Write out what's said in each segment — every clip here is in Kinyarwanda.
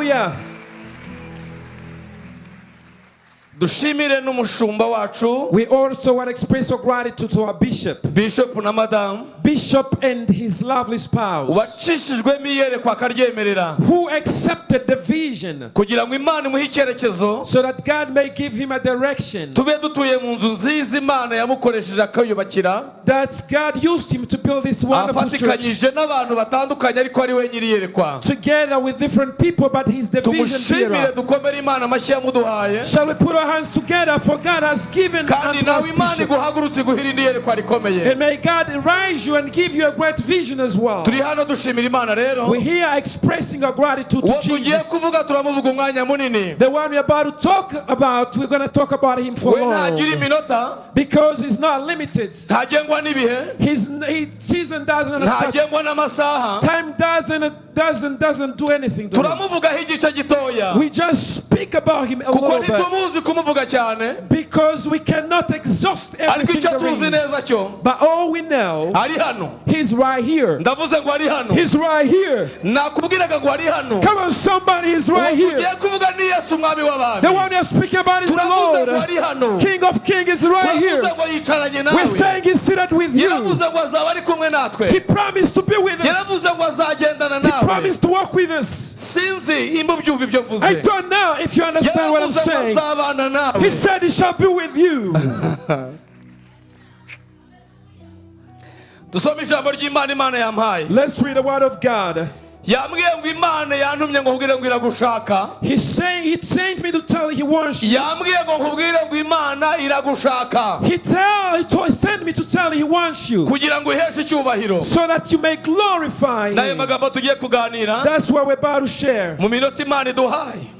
Hallelujah. Dushimire n'umushumba wacu. We also want to express our gratitude to our bishop, Bishop na madamu, Bishop and his lovely spouse, wacishijwemo iyerekwa akaryemerera who accepted the vision kugira ngo Imana imuhe icyerekezo, so that God may give him a direction. Tube dutuye mu nzu nziza Imana yamukoresheje akayubakira, That God used him to build this wonderful church afatikanyije n'abantu batandukanye, ariko ari we nyiri iyerekwa. Together with different people, but he's the vision Tumushimire, bearer. Dukomere Imana amashyi yamuduhaye. Shall we put our hands together, for God has given Kandi unto nawe us Imana bishop. iguhagurutse iguhira indi yerekwa rikomeye. And may God rise you and give you a great vision as well. Turi hano dushimira Imana rero. We're here expressing our gratitude Uwo to tugiye Jesus. Kuvuga turamuvuga umwanya munini. The one we're about to talk about, we're going to talk about him for We ntagira long. Iminota. Because he's not limited. Ntagengwa n'ibihe. His season doesn't touch. Ntagengwa n'amasaha. Time doesn't do anything to him. Turamuvugaho igice gitoya We just speak about him a kuko little bit ntitumuzi kumuvuga cyane, because we cannot exhaust ariko everything icyo there tuzi is. Neza cyo, But all we know, ari hano. He's right here. Ndavuze ngo ari hano. He's right here. Nakubwiraga ngo ari hano. Come on, somebody is right Uwo here. tugiye kuvuga ni Yesu Umwami The w'abami. one we are speaking about is the Turavuze ngo Lord. ari hano. King of Kings is right here. Turavuze ngo yicaranye We're nawe. saying he's seated with you. Yaravuze ngo azaba ari kumwe natwe. He promised to be with us. Yaravuze ngo azagendana He nawe. Promised to walk with us. Sinzi imba ubyumva ibyo mvuze. I don't know if you understand what I'm Yaravuze ngo saying. azabana nawe. He said he shall be with you. Dusome ijambo ry'Imana Imana yampaye. Let's read the word of God. Yambwiye ngo Imana yantumye ngo nkubwire ngo iragushaka. He's saying he sent me to tell you he wants you. Yambwiye ngo nkubwire ngo Imana iragushaka He sent me to tell you he wants you kugira ngo uheshe icyubahiro. So that you may glorify N'ayo him. Magambo tugiye kuganira That's what we're about to share mu minota Imana iduhaye.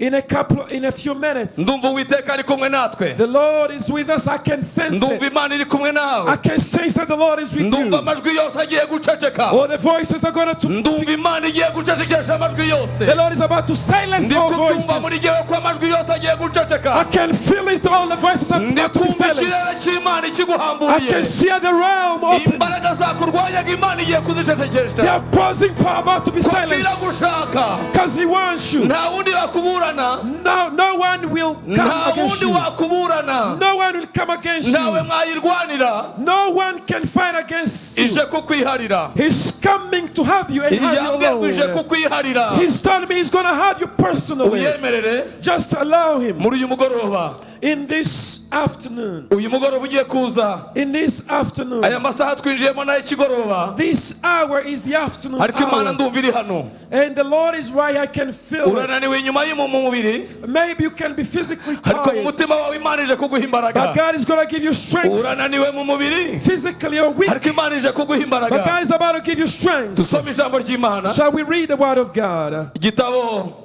in a few minutes. Ndumva Uwiteka ari kumwe natwe. The Lord is with us. I can sense Ndumva it. Imana iri kumwe I nawe. can sense that the Lord is with Ndumva you. Amajwi yose agiye guceceka. All the voices are gonna to Ndumva Imana igiye gucecekesha amajwi yose. The Lord is about to silence Ndi all kubyumva muri voices. jyewe ko amajwi yose agiye guceceka. I can feel it. All the voices are Ndi about to be kumva ikirere silenced. cy'Imana I kiguhamburiye. can see the realm open. Imbaraga zakurwanyaga Imana igiye kuzicecekesha The opposing power about to be kuko silenced. Iragushaka. Because he wants you. Nta wundi wakuburana. No, no one will come Nta against wundi you. wakuburana. No one will come against Ntawe you. Mwayirwanira. No one can fight against you. Ije kukwiharira. He's coming to have you and have you Yambwiye ngo ije alone. kukwiharira. He's telling me he's going to have you personally. Uyemerere Just allow him muri uyu mugoroba. In this afternoon. Uyu mugoroba ugiye kuza. In this afternoon. Aya masaha twinjiyemo n'ay'ikigoroba, This hour is the afternoon ariko Imana hour. ndumva iri hano. And the Lord is right. I can feel it. Urananiwe inyuma y'umu mu mubiri, Maybe you can be physically ariko mu tired. Mutima wawe Imana ije kuguha imbaraga. But God is going to give you strength. Urananiwe mu mubiri, Physically you're weak. Ariko Imana ije kuguha But imbaraga. God is about to give you strength. Dusome ijambo ry'Imana. Shall we read the word of God? Igitabo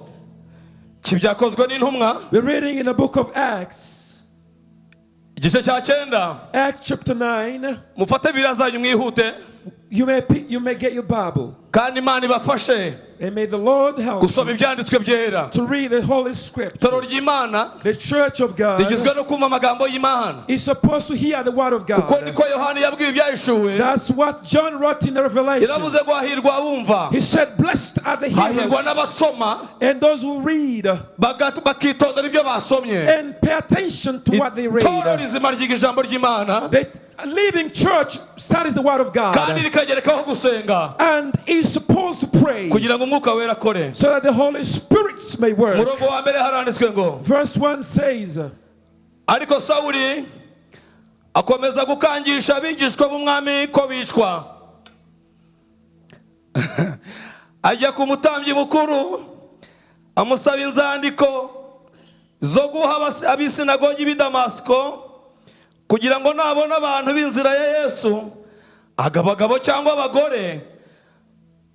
cy'Ibyakozwe n'Intumwa, We're reading in the book of Acts, igice cya cyenda. Acts chapter 9. Mufate Bibiliya zanyu mwihute. You may get your Bible. Kandi Imana ibafashe And may the Lord help gusoma ibyanditswe byera. To read the Holy Script. Itorero ry'Imana The church of God rigizwe no kumva amagambo y'Imana, is supposed to hear the word of kuko God. niko Yohani yabwiye Ibyahishuwe. That's what John wrote in the Revelation. Yaravuze ngo hahirwa abumva, He said, "Blessed are the hahirwa hearers n'abasoma and those who read bakitondera ibyo basomye. And pay attention to what they Itorero read." rizima ryiga ijambo ry'Imana The living church studies the word of kandi God rikagerekaho gusenga and is supposed to pray kugira ngo Umwuka Wera akore. So that the Holy Spirit may work. Umurongo wa mbere haranditswe ngo, Verse 1 says, ariko Sawuli akomeza gukangisha abigishwa b'Umwami ko bicwa, ajya ku mutambyi mukuru amusaba inzandiko zo guha ab'isinagogi b'i Damasiko kugira ngo nabona abantu b'inzira ya Yesu, abagabo cyangwa abagore,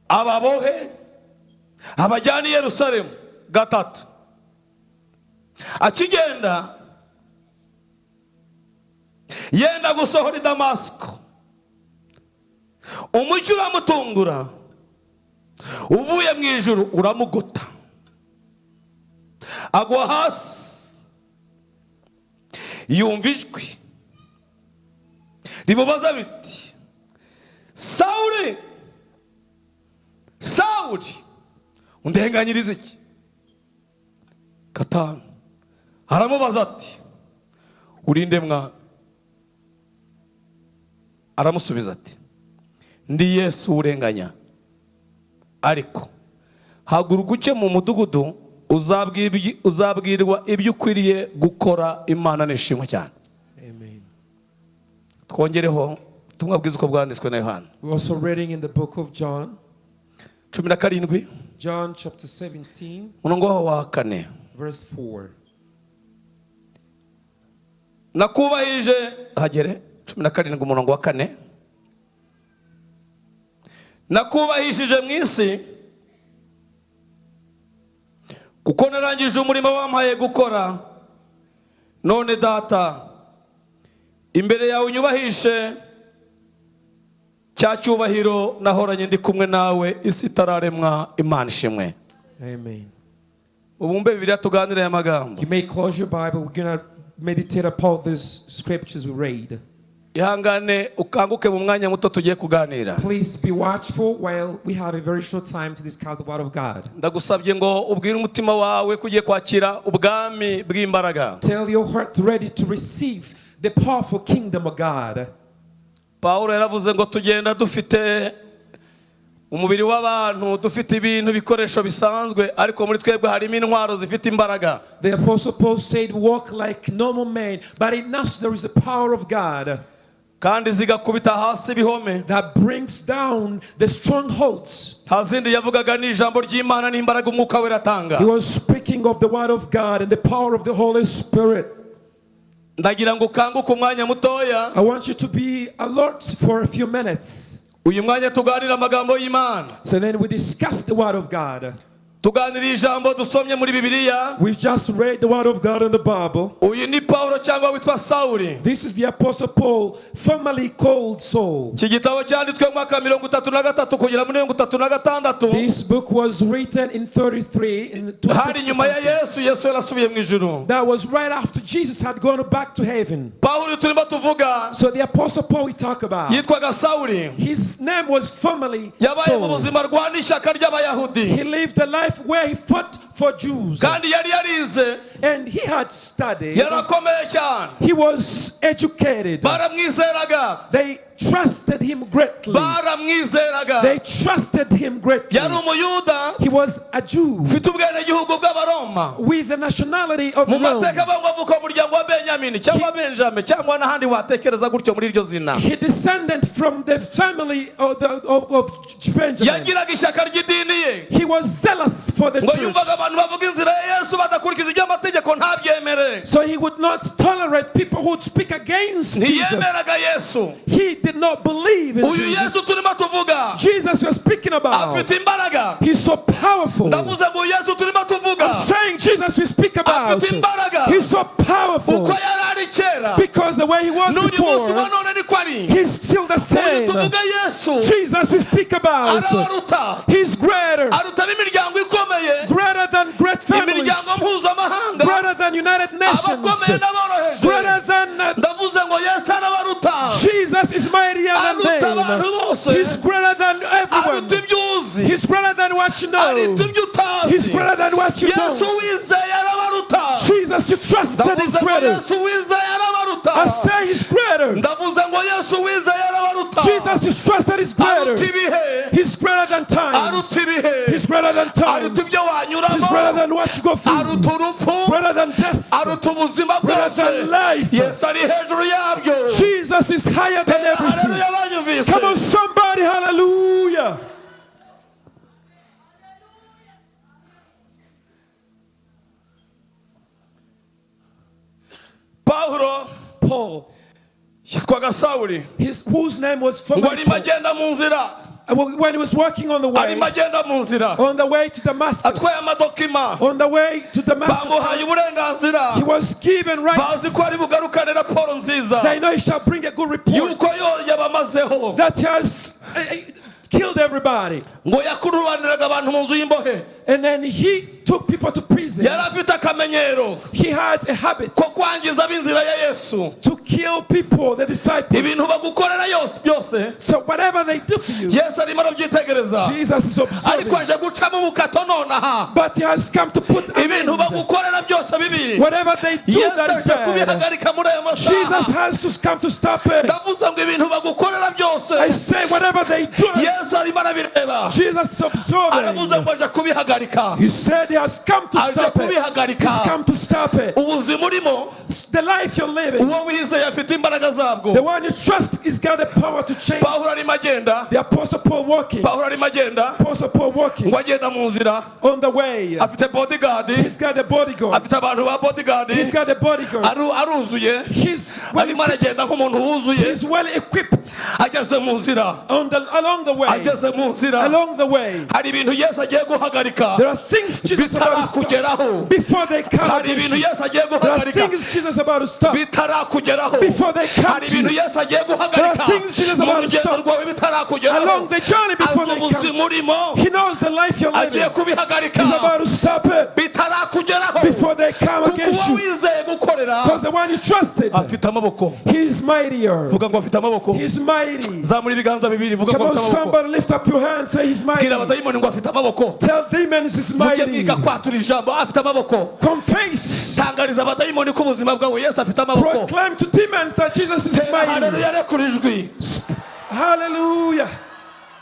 ababohe abajyane i Yerusalemu. Gatatu, akigenda yenda gusohora i Damasiko, umucyo uramutungura uvuye mu ijuru uramugota, agwa hasi, yumva ijwi rimubaza biti: "Sawuli, Sawuli, undenganyiriza iki?" Gatanu, aramubaza ati: "Uri nde, Mwami?" Aramusubiza ati: "Ndi Yesu urenganya, ariko haguruka uce mu mudugudu, uzabwirwa ibyo ukwiriye gukora." Imana nishimwe cyane. Amen. Twongereho ubutumwa bwiza uko bwanditswe na Yohana, We're also reading in the book of John, 17, John chapter 17, umurongo waho wa kane. Verse 4. Nakubahije hagere 17, umurongo wa kane: "Nakubahishije mu isi kuko narangije umurimo wampaye gukora. None Data, imbere yawe unyubahishe cya cyubahiro nahoranye ndi kumwe nawe isi itararemwa." Imana ishimwe. Amen. Ubumbe Bibiliya, tuganire aya magambo. You may close your Bible. We're going to meditate upon these scriptures we read. Ihangane ukanguke mu mwanya muto tugiye kuganira. Please be watchful while we have a very short time to discuss the Word of God. Ndagusabye ngo ubwire umutima wawe ko ugiye kwakira ubwami bw'imbaraga. Tell your heart ready to receive the powerful kingdom of God. Pawulo yaravuze ngo tugenda dufite umubiri w'abantu, dufite ibintu, ibikoresho bisanzwe, ariko muri twebwe harimo intwaro zifite imbaraga. The Apostle Paul said, "Walk like normal men, but in us there is the power of God kandi zigakubita hasi ibihome that brings down the strongholds." Nta zindi yavugaga, ni ijambo ry'Imana n'imbaraga Umwuka Wera atanga. He was speaking of the Word of God and the power of the Holy Spirit. Ndagira ngo ukanguke umwanya mutoya. I want you to be alert for a few minutes. Uyu mwanya tuganira amagambo y'Imana. So then we discuss the Word of God. Tuganira ijambo dusomye muri Bibiliya. We just read the Word of God in the Bible. Uyu ni Pawulo cyangwa witwa Sawuli. This is the Apostle Paul, formerly called Saul. Iki gitabo cyanditswe mu mwaka wa 33 kugera muri 36. This book was written in 33 in Hari nyuma ya 260. Yesu, Yesu yarasubiye mu ijuru. That was right after Jesus had gone back to heaven. Pawulo turimo tuvuga So the Apostle Paul we talk about, yitwaga Sawuli. his name was formerly Yabaye mu Saul. buzima rwana ishyaka ry'Abayahudi. He lived a life where he fought for Jews. Kandi yari yarize. And he had studied. Yarakomeye cyane. He was educated. Baramwizeraga. They trusted him greatly. Baramwizeraga. They trusted him greatly. Yari Umuyuda He was a Jew ufite ubwenegihugu bw'Abaroma. With the nationality of Mu Rome. mateka bavuga avuka mu muryango wa Benyamini cyangwa Benjame cyangwa n'ahandi watekereza gutyo muri iryo zina. He descended from the family of Benjamin. Yagiraga ishyaka ry'idini ye. He was zealous for the Ngo church. yumvaga abantu bavuga inzira ya Yesu badakurikiza iby'amategeko ntabyemere. So he would not tolerate people who would speak against Jesus. Ntiyemeraga Yesu. He did not believe in Uyu Jesus. Yesu turimo tuvuga Jesus we're speaking about. Afite imbaraga. He's so powerful. Ndavuze ngo Yesu turimo tuvuga I'm saying Jesus we speak about. Afite imbaraga. He's so powerful. Uko yari ari kera, Because the way he was n'uyu munsi wa before, none niko ari. He's still the Uyu same. tuvuga Yesu Jesus we speak about. Arabaruta. He's greater. Aruta n'imiryango ikomeye, Greater than great families. Imiryango mpuzamahanga, Greater than United Nations. Abakomeye n'aboroheje. Greater than Ndavuze ngo Yesu arabaruta. Jesus is mightier than Aruta them. Abantu bose. He's greater than everyone. Aruta ibyo uzi. He's greater than what you know. Aruta ibyo He's utazi. Greater than what you Yesu don't. wizeye arabaruta. Jesus, you trust that is Ndavuze ngo greater. Yesu wizeye arabaruta. I say he's greater. Ndavuze ngo Yesu wizeye arabaruta. Jesus, you trust that is greater. Aruta ibihe. He's greater than times. Aruta ibihe. He's greater than Aruta times. ibyo wanyuramo. He's greater than what you go through. Aruta urupfu. Greater than death. Aruta ubuzima Greater bwose. Than life. Yesu ari hejuru yabyo. Jesus is higher than everything. Haleluya banyumvise. Come on, somebody, hallelujah. Pawulo Paul, yitwaga Sawuli, whose name was ngo formerly arimo Paul, agenda mu nzira, when he was walking on the way, arimo agenda mu nzira on the way to Damascus, atwaye amadokima, on the way to Damascus, bamuhaye uburenganzira, he was given rights. Bazi ko ari bugarukane raporo nziza They know he shall bring a good report yuko yo yabamazeho. That he has killed everybody. Ngo yakurubaniraga abantu mu nzu y'imbohe. And then he took people to prison. Yari afite akamenyero He had a habit ko kwangiza ab'inzira ya Yesu. To kill people, the disciples. Ibintu bagukorera yose byose, So whatever they do for you, Yesu arimo arabyitegereza, Jesus is observing. Ariko aje gucamo umukato nonaha. But he has come to put an Ibintu end. Bagukorera byose bibi, Whatever they do Yesu that is aje bad, kubihagarika muri aya Jesus masaha. has to come to stop it. Ndavuze ngo ibintu bagukorera byose, I say whatever they do, Yesu arimo arabireba. Jesus is Aravuze observing. ngo aje kubihagarika. He said he has come to Aje stop it. kubihagarika. He's come to stop it. Ubuzima urimo, The life you're living, uwo wizeye afite imbaraga zabwo. the one you trust, is got the power to change. Pawulo arimo agenda. The Apostle Paul walking, Pawulo arimo agenda, Apostle Paul walking ngo agenda mu nzira, on the way. afite bodyguard, He's got a bodyguard. afite abantu ba bodyguard. He's got a bodyguard. Aruzuye. He's well Arimo aragenda nk'umuntu wuzuye. He's well equipped Ageze mu nzira, on the along the way. ageze mu nzira, Along the way, hari ibintu Yesu agiye guhagarika there are things Jesus about to stop bitarakugeraho. before they come Hari against ibintu you. Yesu agiye There are guhagarika things Jesus about to stop bitarakugeraho. before they come Hari to ibintu you. Yesu agiye guhagarika There are things Jesus mu about to rugendo stop rwawe bitarakugeraho. along the journey before Azi they come. ubuzima urimo, He knows the life you're agiye living. kubihagarika He's about to stop it bitarakugeraho, before they come kuko against uwo you. wizeye gukorera Because the one you trusted, afite amaboko. he is mightier. Vuga ngo afite amaboko. He's mighty. Zamura ibiganza bibiri, vuga Come ngo on, afite amaboko. somebody lift up your hand, say he's mighty. Bwira abadayimoni ngo afite amaboko. Tell demons he's Mujye mighty. mwiga kwatura ijambo, afite amaboko. Confess. Tangariza abadayimoni ko ubuzima bwawe Yesu afite amaboko. Proclaim to demons that Jesus is Tera mighty. haleluya, rekura ijwi. Hallelujah.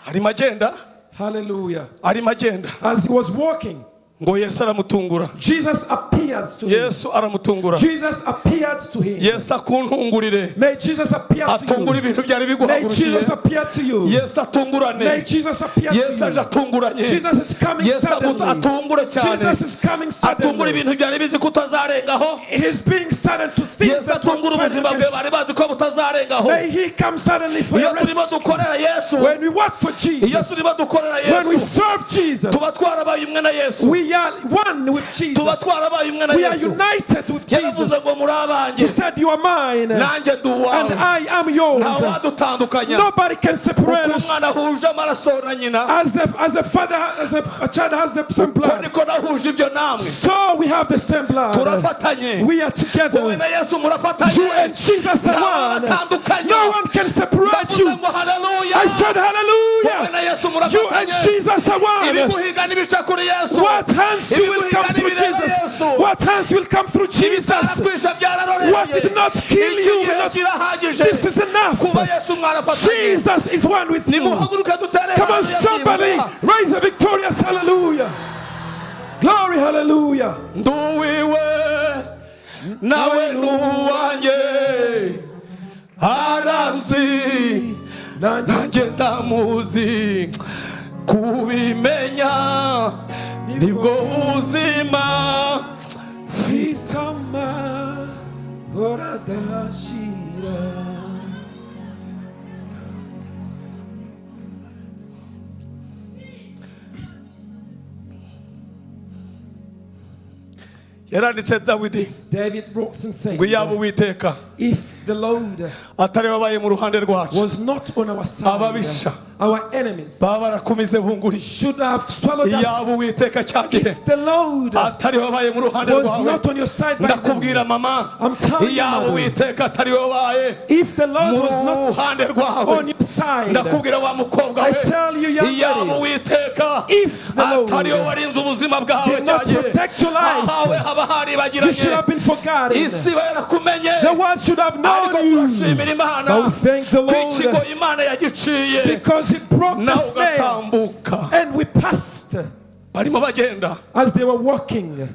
Arimo agenda, Hallelujah. arimo agenda, As he was walking, ngo Yesu aramutungura. Jesus appeared to him. Yesu aramutungura. Jesus appeared to him. Yesu akuntungurire, May Jesus appear to atungure you. ibintu byari May biguhagurukiye. Jesus appear to you. Yesu May atungurane. Jesus appear Yesu to aje you. atunguranye. Jesus is coming Yesu suddenly. atungure cyane, Jesus is coming atungure suddenly. ibintu byari bizi ko utazarengaho. He's being sudden to things Yesu that were atungure trying ubuzima bwawe against you. bari bazi ko butazarengaho. May he come suddenly for Iyo your turimo rescue. dukorera Yesu, When we work for iyo Jesus, turimo dukorera when we Yesu, serve Jesus, tuba twarabaye umwe na Yesu. we are one with Tuba Jesus. twarabaye umwe na We are Yesu. united with Yaravuze Jesus. ngo muri abanjye, He said, "You are mine, nanjye ndi and uwawe, I am yours." nta wadutandukanya. Nobody can separate Uko us. umwana ahuje amaraso na nyina, As a father, as a child has the same ko blood, niko nahuje ibyo namwe. so we have the same blood. Turafatanye. We are Wowe together. na Yesu murafatanye. You and Jesus are Nta one. wabatandukanya. No one can separate Ndavuze you. ngo haleluya. I said, Wowe "Hallelujah." na Yesu You and murafatanye. Jesus are one. Ibiguhiga n'ibica kuri Yesu. What hands you will come Ibiguhiga through n'ibireba Jesus? Yesu. What hands will come through Jesus? Ibitarakwisha byararorereye. What did not kill Iki you will gihe not. kirahagije. This is enough. Kuba Yesu mwarafatanye. Jesus is one with you. Nimuhaguruke dutere Come on, haleluya somebody, byibura. raise a victorious hallelujah. Glory, hallelujah. Nduwiwe nawe nuwanjye, aranzi nanjye ndamuzi, kubimenya nibwo buzima. Fisama horadashira. Yaranditse Dawidi David wrote and said, ngo iyaba Uwiteka "If the Lord atari wabaye mu ruhande rwacu, was not on our side, Ababisha. our enemies baba barakumize bunguri. should have swallowed Iyaba us. Uwiteka cya gihe If the Lord atari wabaye mu ruhande was rwawe, not on your side by ndakubwira then, mama, I'm telling you, iyaba mother, Uwiteka atari wabaye if the Lord mu was not ruhande rwawe, on your side, ndakubwira wa mukobwa I we, tell you, young iyaba lady, Uwiteka if the Lord atari we warinze ubuzima bwawe did not cya gihe, protect your life, ahawe haba you should haribagiranye, have been forgotten. isi iba yarakumenye. The world should have Ariko known you turashimira Imana But we thank the ko Lord ikigo Imana yagiciye, because He broke the nawe snare ugatambuka. and we passed Barimo bagenda, as they were walking.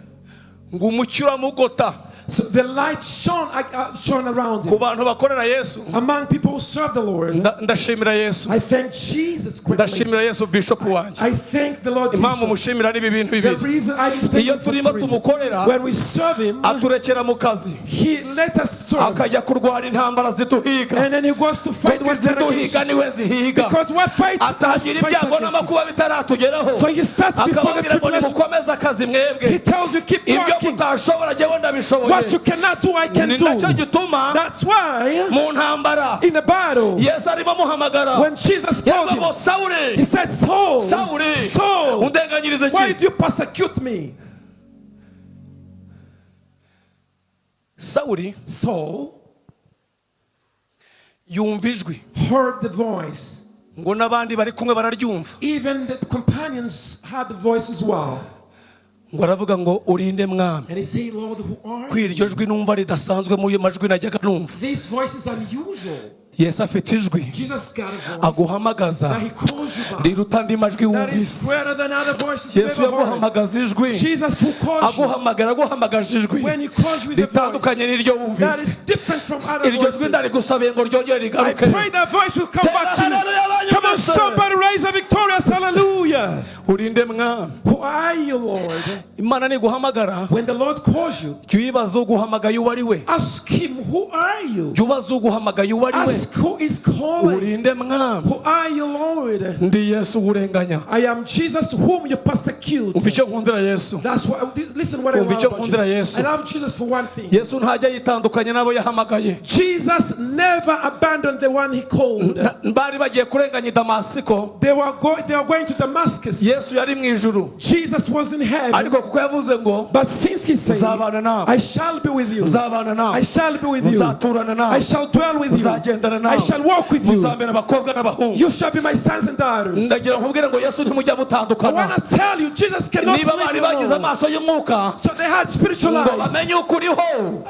ngo umucyo uramugota. So the light shone around Ku him. bantu bakorera Yesu, Among people who serve the Lord, ndashimira Yesu, I thank Jesus greatly. ndashimira Yesu bishop wanjye. I thank the Lord. Impamvu Bishop. mushimira ni ibi bintu The bibiri. reason I thank Iyo him for turimo two reasons. tumukorera, When we serve him, aturekera mu kazi, he let us serve. akajya kurwana intambara ziduhiga, And then he goes to fight kuko what against iziduhiga us. niwe zihiga. Because what fights us Atangira fights ibyago against us. n'amakuba bitaratugeraho, So he starts before the akababwira ngo tribulation. nimukomeze akazi He mwebwe, tells you, keep ibyo working. mutashobora jyewe ndabishoboye. What you cannot do, I can Ni nacyo do. gituma That's why mu ntambara in the battle, Yesu arimo amuhamagara, when Jesus called yaravuga him, ngo Sawuli, he said, "Saul, Sawuli, Saul, undenganyirize why iki?" do you persecute me?" Sawuli Saul yumva ijwi, heard the voice. ngo n'abandi bari kumwe bararyumva, Even the companions heard the voice as well. Ngo aravuga ngo urinde mwami? And he said, "Lord, who are Ko you?" iryo jwi numva ridasanzwe mu majwi najyaga numva. This voice is unusual. Yesu afite ijwi Jesus got a voice aguhamagaza that he calls you by. riruta andi majwi That is wumvise. greater than other voices you've Yesu ever heard. yaguhamagaza ijwi, Jesus who calls you. aguhamagara, aguhamagaje ijwi When he calls you with a ritandukanye voice n'iryo that wumvise. is different from other Iryo jwi voices. ndarigusabiye ngo ryongere I rigaruke. pray that voice will come back to you. Come on, somebody raise a victorious hallelujah. Urinde mwami? Who are you, Lord? Imana niguhamagara, When the Lord calls you, jya uyibaza uguhamagaye uwo ari we. ask him, "Who are you?" Jya ubaza uguhamagaye uwo ari we. Ask who is calling. Urinde mwami? Who are you, Lord? Ndi Yesu urenganya. I am Jesus whom you persecute. Umva icyo nkundira Yesu. That's why, listen what I Umva love icyo about nkundira Jesus. Yesu. I love Jesus for one thing. Yesu ntajya yitandukanya n'abo yahamagaye. Jesus never abandoned the one he called. Bari bagiye kurenganya i Damasiko. They were going to Damascus. Yesu yari mu ijuru, Jesus was in heaven. ariko kuko yavuze ngo But since he said, nzabana nawe, "I shall be with you. nzabana I nawe, shall be with you. nzaturana I nawe, shall dwell with you. nzagendana I nawe, shall walk with you. muzambera abakobwa n'abahungu." You shall be my sons and daughters." Ndagira nkubwire ngo Yesu ntimujya I mutandukana. want to tell you, Jesus cannot Niba leave bari you bagize alone. amaso y'umwuka So they had spiritual ngo eyes. bamenye ukuriho,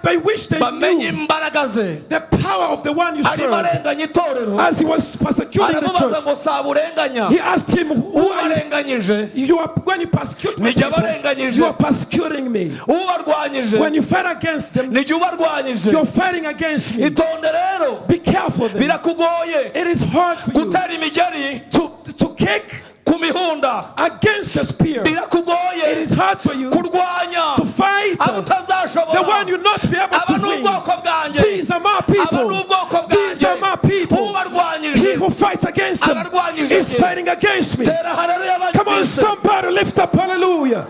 I wish they bamenye knew imbaraga ze. the power of the one you Arimo serve. arenganya itorero, As he was persecuting the aramubaza church, ngo saba urenganya, he asked him, "Who are you?" ubarenganyije, You are, when you persecute my Nijye people, abarenganyije. you are persecuting me. Ubarwanyije, When you fight against them, nijye ubarwanyije. you're fighting against me. Itonde rero, Be careful then. birakugoye It is hard for you gutera imigeri to kick ku mihunda, against the spear. It birakugoye is hard for you kurwanya to fight abo the utazashobora. one you not be able Aba to ni win. ubwoko bwanjye. These are my Aba ni people. ubwoko These are bwanjye. my people. He Ubarwanyije, who fights against them abarwanyije is jye. fighting against me. Tera haleluya Come on, banyumvise. somebody lift up hallelujah.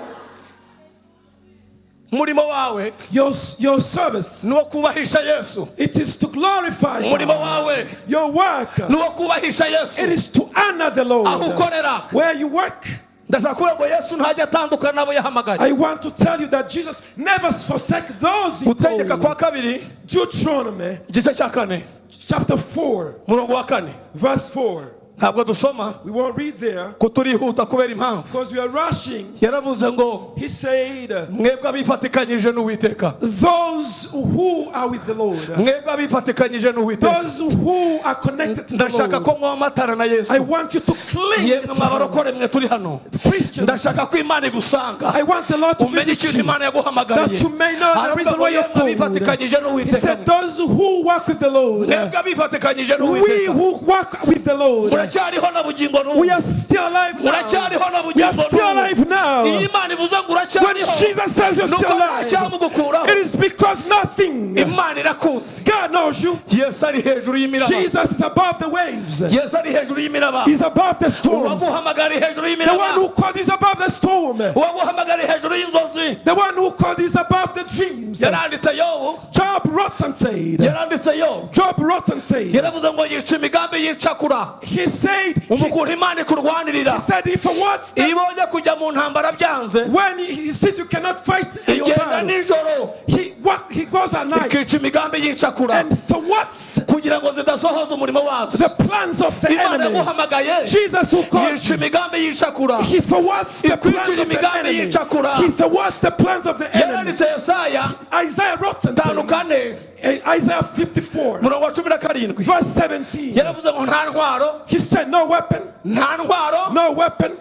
Umurimo wawe Your service, ni uwo kubahisha Yesu. it is to glorify Umurimo God. wawe Your work, ni uwo kubahisha Yesu it is to honor the aho Lord. ukorera. Where you work, Ndashaka kuvuga ngo Yesu ntajya atandukana n'abo yahamagaye. I want to tell you that Jesus never forsake those he Gutegeka called. kwa kabiri, Deuteronomy igice cya kane, chapter 4, umurongo wa kane. verse 4. Ntabwo dusoma We won't read there ko turihuta kubera impamvu. because we are rushing. Yaravuze ngo He said, mwebwe abifatikanyije n'Uwiteka, "Those who are with the Lord, mwebwe abifatikanyije n'Uwiteka, those who are connected to the ndashaka Lord, ko mwomatana na I Yesu. want you to cling Yemwe to Him." mwabarokore mwe turi hano, Christians, ndashaka ko Imana igusanga, I want the Lord to umenye visit ikintu you, Imana yaguhamagariye. that you may know the Aravuga reason ngo why you're yemwe called. abifatikanyije He n'Uwiteka, said, "Those who work with the Lord, mwebwe abifatikanyije we n'Uwiteka, who work with the Lord, muracyariho na bugingo n'ubu, we are still alive now. muracyariho na We are bugingo still n'ubu." alive now." Iyo Imana ivuze ngo When uracyariho, Jesus says you're nuko still alive, ntacyamugukuraho. it is because nothing. Imana irakuzi. God knows you. Yesu ari hejuru y'imiraba. Jesus is above the waves. Yesu ari hejuru y'imiraba. He's above the storms. Uwaguhamagara ari hejuru The one y'imiraba. who called is above the storm. Uwaguhamagara ari hejuru y'inzozi. The one who called is above the dreams. Yaranditse Yobu, Job wrote and said, yaranditse Yobu, Job wrote and said, yaravuze ngo yica imigambi y'incakura. he said, Umva he ukuntu Imana ikurwanirira. said, if what's Iyo ibonye kujya mu ntambara byanze, when he sees you cannot fight your igenda battle, nijoro he goes at night ikica imigambi y'incakura and thwarts kugira ngo zidasohoza umurimo wazo. the plans of the Imana enemy. yaguhamagaye, Jesus who called yica imigambi y'incakura. He thwarts the plans Ikwicira of the imigambi enemy. y'incakura. He thwarts the plans of the enemy. Yaranditse Yesaya Isaiah wrote and tanu said, kane, Isaiah 54, murongo wa 17, verse 17. yaravuze ngo nta ntwaro, He said, "No weapon, nta ntwaro no weapon."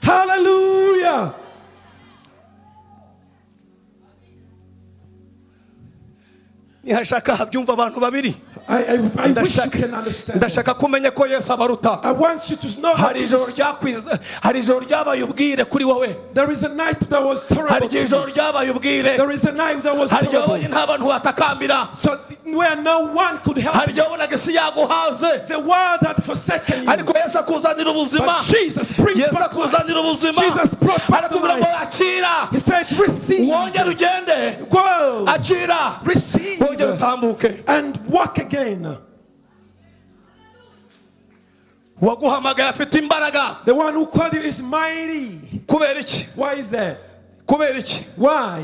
Hallelujah. Nihashaka habyumva abantu babiri. I wish you Ndashaka, can understand ndashaka this. kumenya ko Yesu abaruta. I want you to know that Hari ijoro Jesus, ryakwiza, hari ijoro ryabaye ubwire kuri wowe. there is a night that was Hari terrible igihe to ijoro me. ryabaye ubwire. There is a night that was Hari igihe wabonye terrible. nta bantu batakambira. So where no one could help Hari you. igihe wabonaga isi yaguhaze, The world had forsaken you. ariko Yesu akuzanira ubuzima. But Jesus brings Yesu back life. akuzanira ubuzima. Jesus brought back the Arakubwira ngo life. akira, He said, "Receive." wongere ugende. Go. Akira, Receive. wongere utambuke. And walk again. Uwaguhamagaye afite imbaraga. The one who called you is mighty. Kubera iki? Why is that? Kubera iki? Why?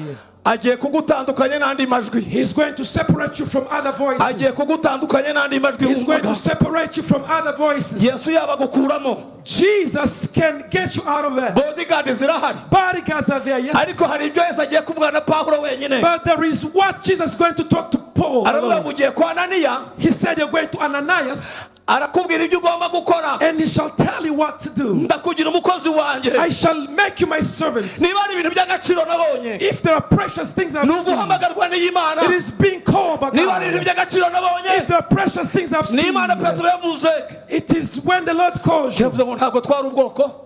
Agiye kugutandukanya n'andi majwi. He's going to separate you from other Agiye voices. Kugutandukanya n'andi majwi He's going wumvaga. To separate you from other voices. Yesu yabagukuramo. Jesus can get you out of there. Bodyguard zirahari. Bodyguards are there, yes. Ariko hari ibyo Yesu agiye kuvugana na Pawulo wenyine. But there is what Jesus is going to talk to Paul Aravuga alone. ngo ugiye kwa Ananiya. He said, "You're going to Ananias, Arakubwira ibyo ugomba gukora. And he shall tell you what to do. Ndakugira umukozi wanjye. I shall make you my servant." Niba hari ibintu by'agaciro nabonye, If there are precious things I've ni seen, uguhamagarwa n'Imana. It is being called by Niba hari ibintu God. by'agaciro nabonye, If there are precious things I've ni seen, Imana Petero yavuze. It is when the Lord calls you. Yavuze ngo ntabwo twari ubwoko.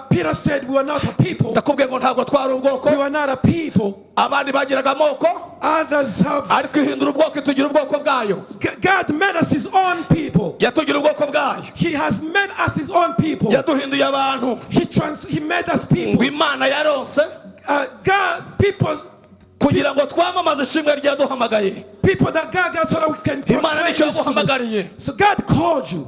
Peter said, "We are not a people." Ndakubwiye ngo ntabwo twari ubwoko. We were not a people. Abandi bagiraga amoko, Others have. Ariko ihindura ubwoko itugira ubwoko bwayo. God made us His own people. Yatugira ubwoko bwayo. He has made us His own people. Yaduhinduye abantu. He made us people. Ngo Imana yaronse God, people, kugira ngo twamamaze ishimwe ryaduhamagaye. People that God got so that we can Imana proclaim nicyo His goodness. yaguhamagariye. So God called you.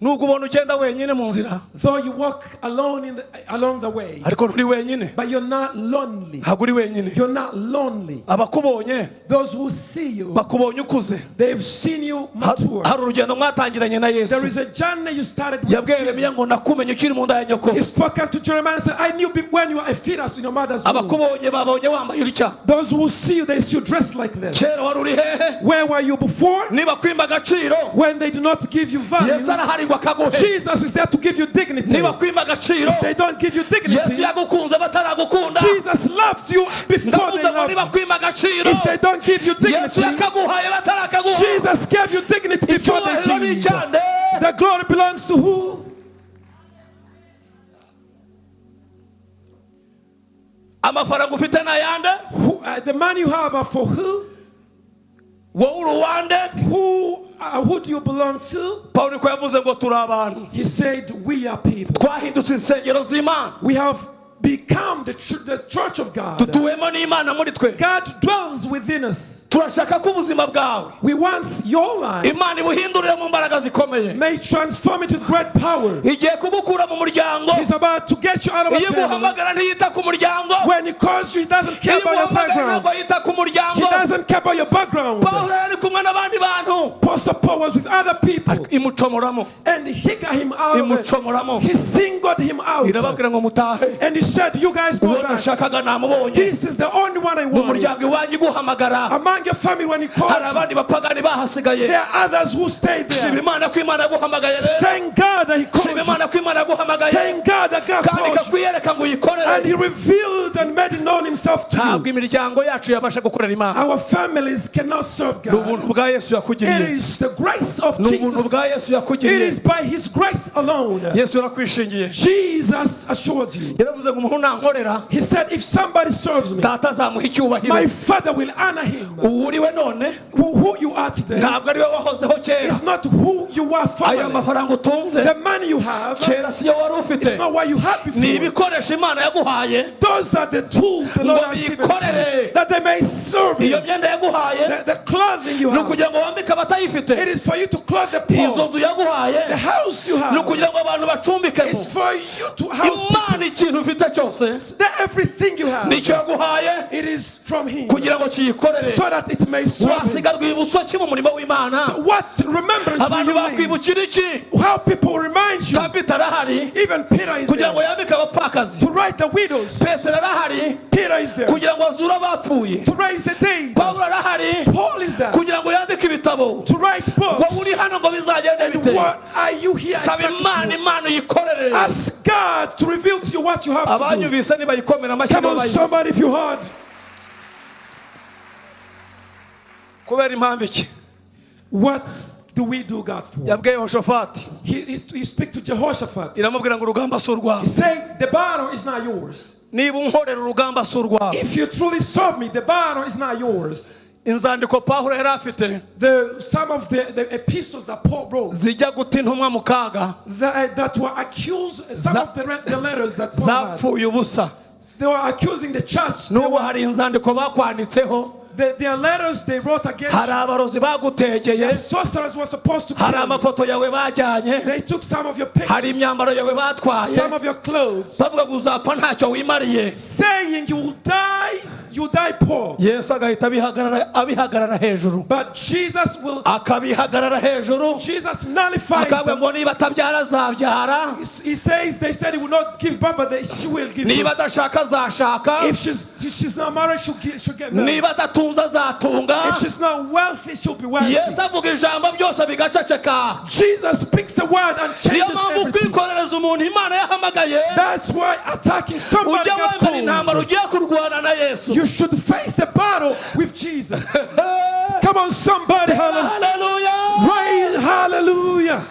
Nubwo ubona ugenda wenyine mu nzira, Though you walk alone along the way, ariko nturi wenyine. But you're not lonely. Ntabwo uri wenyine. You're not lonely. Abakubonye Those who see you, bakubonye ukuze. They've seen you mature. Hari urugendo mwatangiranye na Yesu. There is a journey you started with Yabwiye Jesus. Yeremiya ngo nakumenye ukiri mu nda ya nyoko. He spoke unto Jeremiah and said, "I knew when you were a fetus in your mother's womb." Abakubonye babonye wambaye utya. Those who see you, they see you dressed like this. Kera wari uri hehe? Where were you before? Niba kwimba agaciro, When they do not give you value, Yesu arahari ngo akaguhe. Jesus is there to give you dignity. Niba kwimba agaciro, If they don't give you Yesu dignity, yagukunze bataragukunda. Jesus loved you before they Ndavuze ngo loved niba you. kwimba agaciro, If they don't give you Yesu dignity, yakaguhaye batarakaguha. Jesus gave you dignity before they Icyubahiro ni did. icyande? The glory belongs to who? Amafaranga ufite ni ayande? The money you have are for who? Wowe uri uwande? Who do you belong to? Pawulo niko yavuze ngo turi abantu. He said, "We are people." Twahindutse insengero z'Imana. We have become the church of God. Dutuwemo n'Imana muri twe. God dwells within us. Turashaka ko ubuzima bwawe, We want your life Imana ibuhindurire mu mbaraga zikomeye. May transform it with great power. Igiye kugukura mu muryango. He's about to get you out of a Iyo family. iguhamagara ntiyita ku muryango. When he calls you, he doesn't care Iyo about your iguhamagara background. ntabwo yita ku muryango. He doesn't care about your background. Pawulo yari kumwe n'abandi bantu. Apostle Paul was with other people Imucomoramo. And he got him out of it. Imucomoramo. He singled him out. Irababwira ngo mutahe. And he said, "You guys go Uwo back. nashakaga namubonye. This is the only one I Mu want." muryango iwanyu iguhamagara, Among your family, when he calls hari you, abandi bapagani bahasigaye. There are others who stayed Shima there. Imana ko Imana yaguhamagaye rero. Thank God that he called Shima you. Imana ko Imana yaguhamagaye, Thank God that God kandi called you. ikakwiyereka ngo uyikorere. And he revealed and made known himself to Ntabwo you. imiryango yacu yabasha gukorera Imana. Our families cannot serve Ni God. ubuntu bwa Yesu It yakugiriye. is the grace of Ni ubuntu Jesus. bwa Yesu It yakugiriye. is by his grace alone. Yesu yarakwishingiye. Jesus assured you. Yaravuze ngo umuntu nankorera, He said, "If somebody serves me, Data azamuha icyubahiro." my Father will honor him." Uwo uriwe none Who you are today ntabwo ariwe wahozeho kera. Is not who you were Aya formerly. mafaranga utunze, The money you have kera siyo wari ufite. Is not what you had Ni before. ibikoresho Imana yaguhaye Those are the tools the Lord ngo has given to bikorere. you, that they may serve Iyo you. myenda yaguhaye The clothing you ni have, ukugira ngo wambike abatayifite. It is for you to clothe the Izo poor. nzu yaguhaye The house you ni have, ukugira ngo abantu bacumbikemo. It's for you to house Imana ikintu ufite cyose everything you have. nicyo yaguhaye It is from Him, kugira ngo kiyikorere. So that it may serve Him. Wasiga rwibutso ki mu murimo w'Imana? So what remembrance will Abantu you leave? bakwibukira iki? How people will remind you. Tabita arahari Even Peter is kugira ngo there yambike abapfakazi. To write the widows. Petero arahari Peter is there kugira ngo azure abapfuye. To raise the dead. Pawulo arahari Paul is there kugira ngo yandike ibitabo. To write Wowe books. uri hano ngo bizagende And bite? what are you here Saba exactly Imana, for? Imana uyikorere. Ask God to reveal to you what you have to do. Abanyumvise nibayikomera amashyi Come on, babayizi. somebody, if you heard. Kubera impamvu iki? What do we do God for? Yabwiye Yehoshafati. He speak to Jehoshaphat. Iramubwira ngo urugamba si urwawe. He said, "The battle is not yours. Niba unkorera urugamba si urwawe. If you truly serve me, the battle is not yours." Inzandiko Pawulo yari afite Some of the epistles that Paul wrote zijya guta intumwa mu kaga that were accused, some of the letters that Paul had, zapfuye ubusa. They were accusing the church. N'ubu hari inzandiko bakwanditseho. Their letters they wrote against Hari you. abarozi bagutegeye. The sorcerers were supposed to Hari kill you. amafoto yawe bajyanye. They took some of your Hari pictures, imyambaro yawe batwaye, some of your clothes, bavuga ngo uzapfa ntacyo wimariye. Saying you will die poor. Yesu agahita abihagarara hejuru. But Jesus will, Akabihagarara hejuru. Jesus nullifies Akavuga them. ngo niba atabyara azabyara. He says, they said he will not give birth, but she will give Niba birth. adashaka azashaka. If she's not married, she'll get married. Niba adatunze azatunga. If she's not wealthy, she'll be wealthy. Yesu avuga ijambo byose bigaceceka. Jesus speaks a word and Niyo changes mpamvu everything. kwikorereza umuntu Imana yahamagaye, That's why attacking somebody ujya God wemera called, intambara ugiye kurwana na Yesu. you should face the battle with Jesus. Come on, somebody, hallelujah. Haleluya. Raise hallelujah.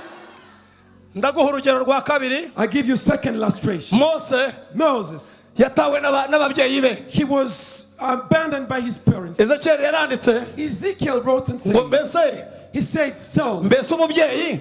Ndaguha urugero rwa kabiri. I give you second illustration. Mose Moses, yatawe n'ababyeyi be. He was abandoned by his parents. Ezekiyeli yaranditse Ezekiel wrote and ngo said, mbese he said, so, mbese umubyeyi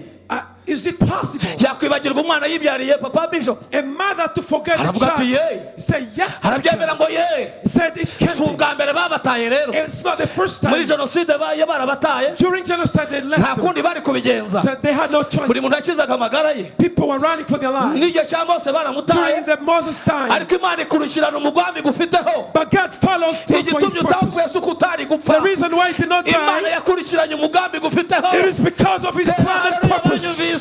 is it possible yakwibagirwa umwana yibyariye, papa bishop? A mother to forget a Aravuga ati, child? "Ye." He said, yes. It Arabyemera can. ngo ye. He said, it Si can be. ubwa mbere babataye rero. It's not the first Muri time. jenoside baye barabataye. During genocide, they Nta left them. kundi bari kubigenza. Said they had no choice. Buri muntu yakizaga amagara ye. People were running for their lives. N'igihe cya Mose baramutaye. During the Moses time. Ariko Imana ikurikirana umugambi gufiteho. But God follows through for his Igitumye utapfuye purpose. si uko utari gupfa. The reason why he did not Imana die, yakurikiranye umugambi gufiteho. it is because of his Tera plan and haleluya purpose. banyumvise.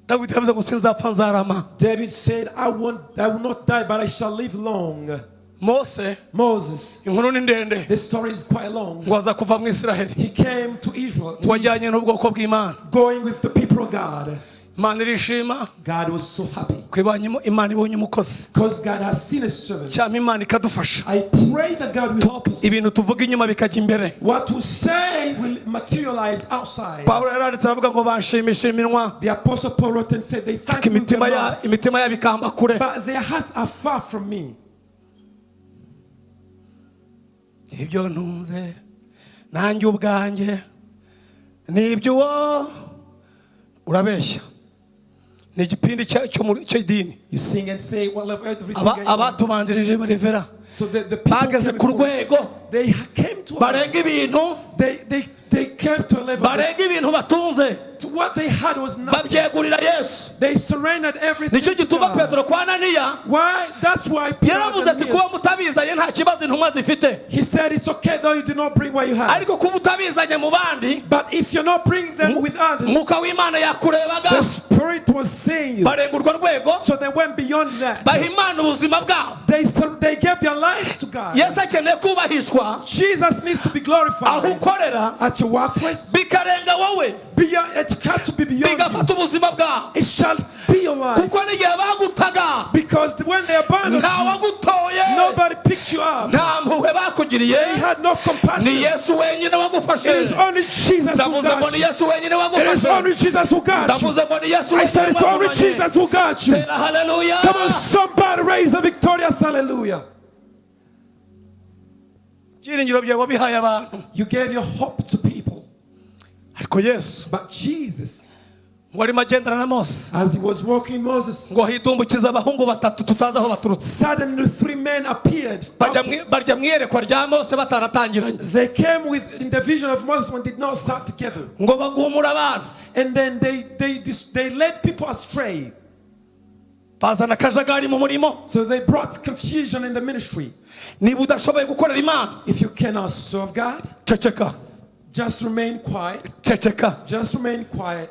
Dawidi yavuze ngo sinzapfa nzarama. David said, I will not die, but I shall live long. Mose, Moses, inkuru ni ndende, the story is quite long. ngo aza kuva mu Isiraheli, He came to Israel, wajyanye n'ubwoko bw'Imana. Going with the people of God. Imana irishima God was so happy ko Imana ibonye umukozi. Because God has seen a servant. Cyangwa Imana ikadufasha, I pray that God will help us. ibintu tuvuga inyuma bikajya imbere. What we say will materialize outside. Pawulo yaranditse aravuga ngo banshimisha iminwa, The Apostle Paul wrote and said, they thank ariko me with their imitima ya mouth, imitima yabo ikamba kure. But their hearts are far from me. Ibyo ntunze nanjye ubwanjye ni iby'uwo urabeshya ni igipindi cy'idini. You sing and say, well, everything I own. Abatubanjirije barevera So the people bageze came ku before us. rwego They came to a barenga ibintu, they came to a level barenga ibintu batunze, that what they had was nothing. babyegurira Yesu. They surrendered everything Nicyo to gituma God. Petero kwa Ananiya Why? That's why Peter yaravuze ati kuba Ananias, mutabizanye nta kibazo intumwa zifite, he said it's okay though you do not bring what you have. ariko kuba utabizanye mu bandi, But if you're not bringing them with others, Mwuka w'Imana yakurebaga. The Spirit was seeing you. Barenga urwo rwego, So they went beyond that. baha Imana ubuzima bwabo. They gave their lives to God. Yesu akeneye kubahishwa Jesus needs to be aho glorified ukorera, at your workplace. bikarenga wowe, Beyond, it got to be beyond you. bigafata ubuzima bwawe. It shall be your life. Kuko n'igihe bagutaga, Because when they abandoned nta you, wagutoye, nobody picked you up. nta mpuhwe bakugiriye. They had no Ni compassion. Yesu wenyine wagufashe. It is only Jesus who Ndavuze ngo got ni you. Yesu wenyine It is wagufashe. only Jesus who got you. Ndavuze ngo ni Yesu I said wenyine it's only wagumanye. Jesus who got you. Tera haleluya. Come on, somebody raise a victorious hallelujah. Ibyiringiro byawe wabihaye abantu, You gave your hope to people. Ariko Yesu But Jesus, ngo arimo agendana na Mose, as he was walking Moses, ngo hidumbukize abahungu batatu tutazi aho baturutse. Suddenly three men appeared. Barya mu iyerekwa rya Mose bataratangiranye. They came with in the vision of Moses when they did not start together. Ngo bagumure abantu. And then they led people astray. Bazana akajagari mu murimo. So they brought confusion in the ministry. Niba udashoboye gukorera Imana, If you cannot serve God, ceceka. Just remain quiet. Ceceka. Just remain quiet.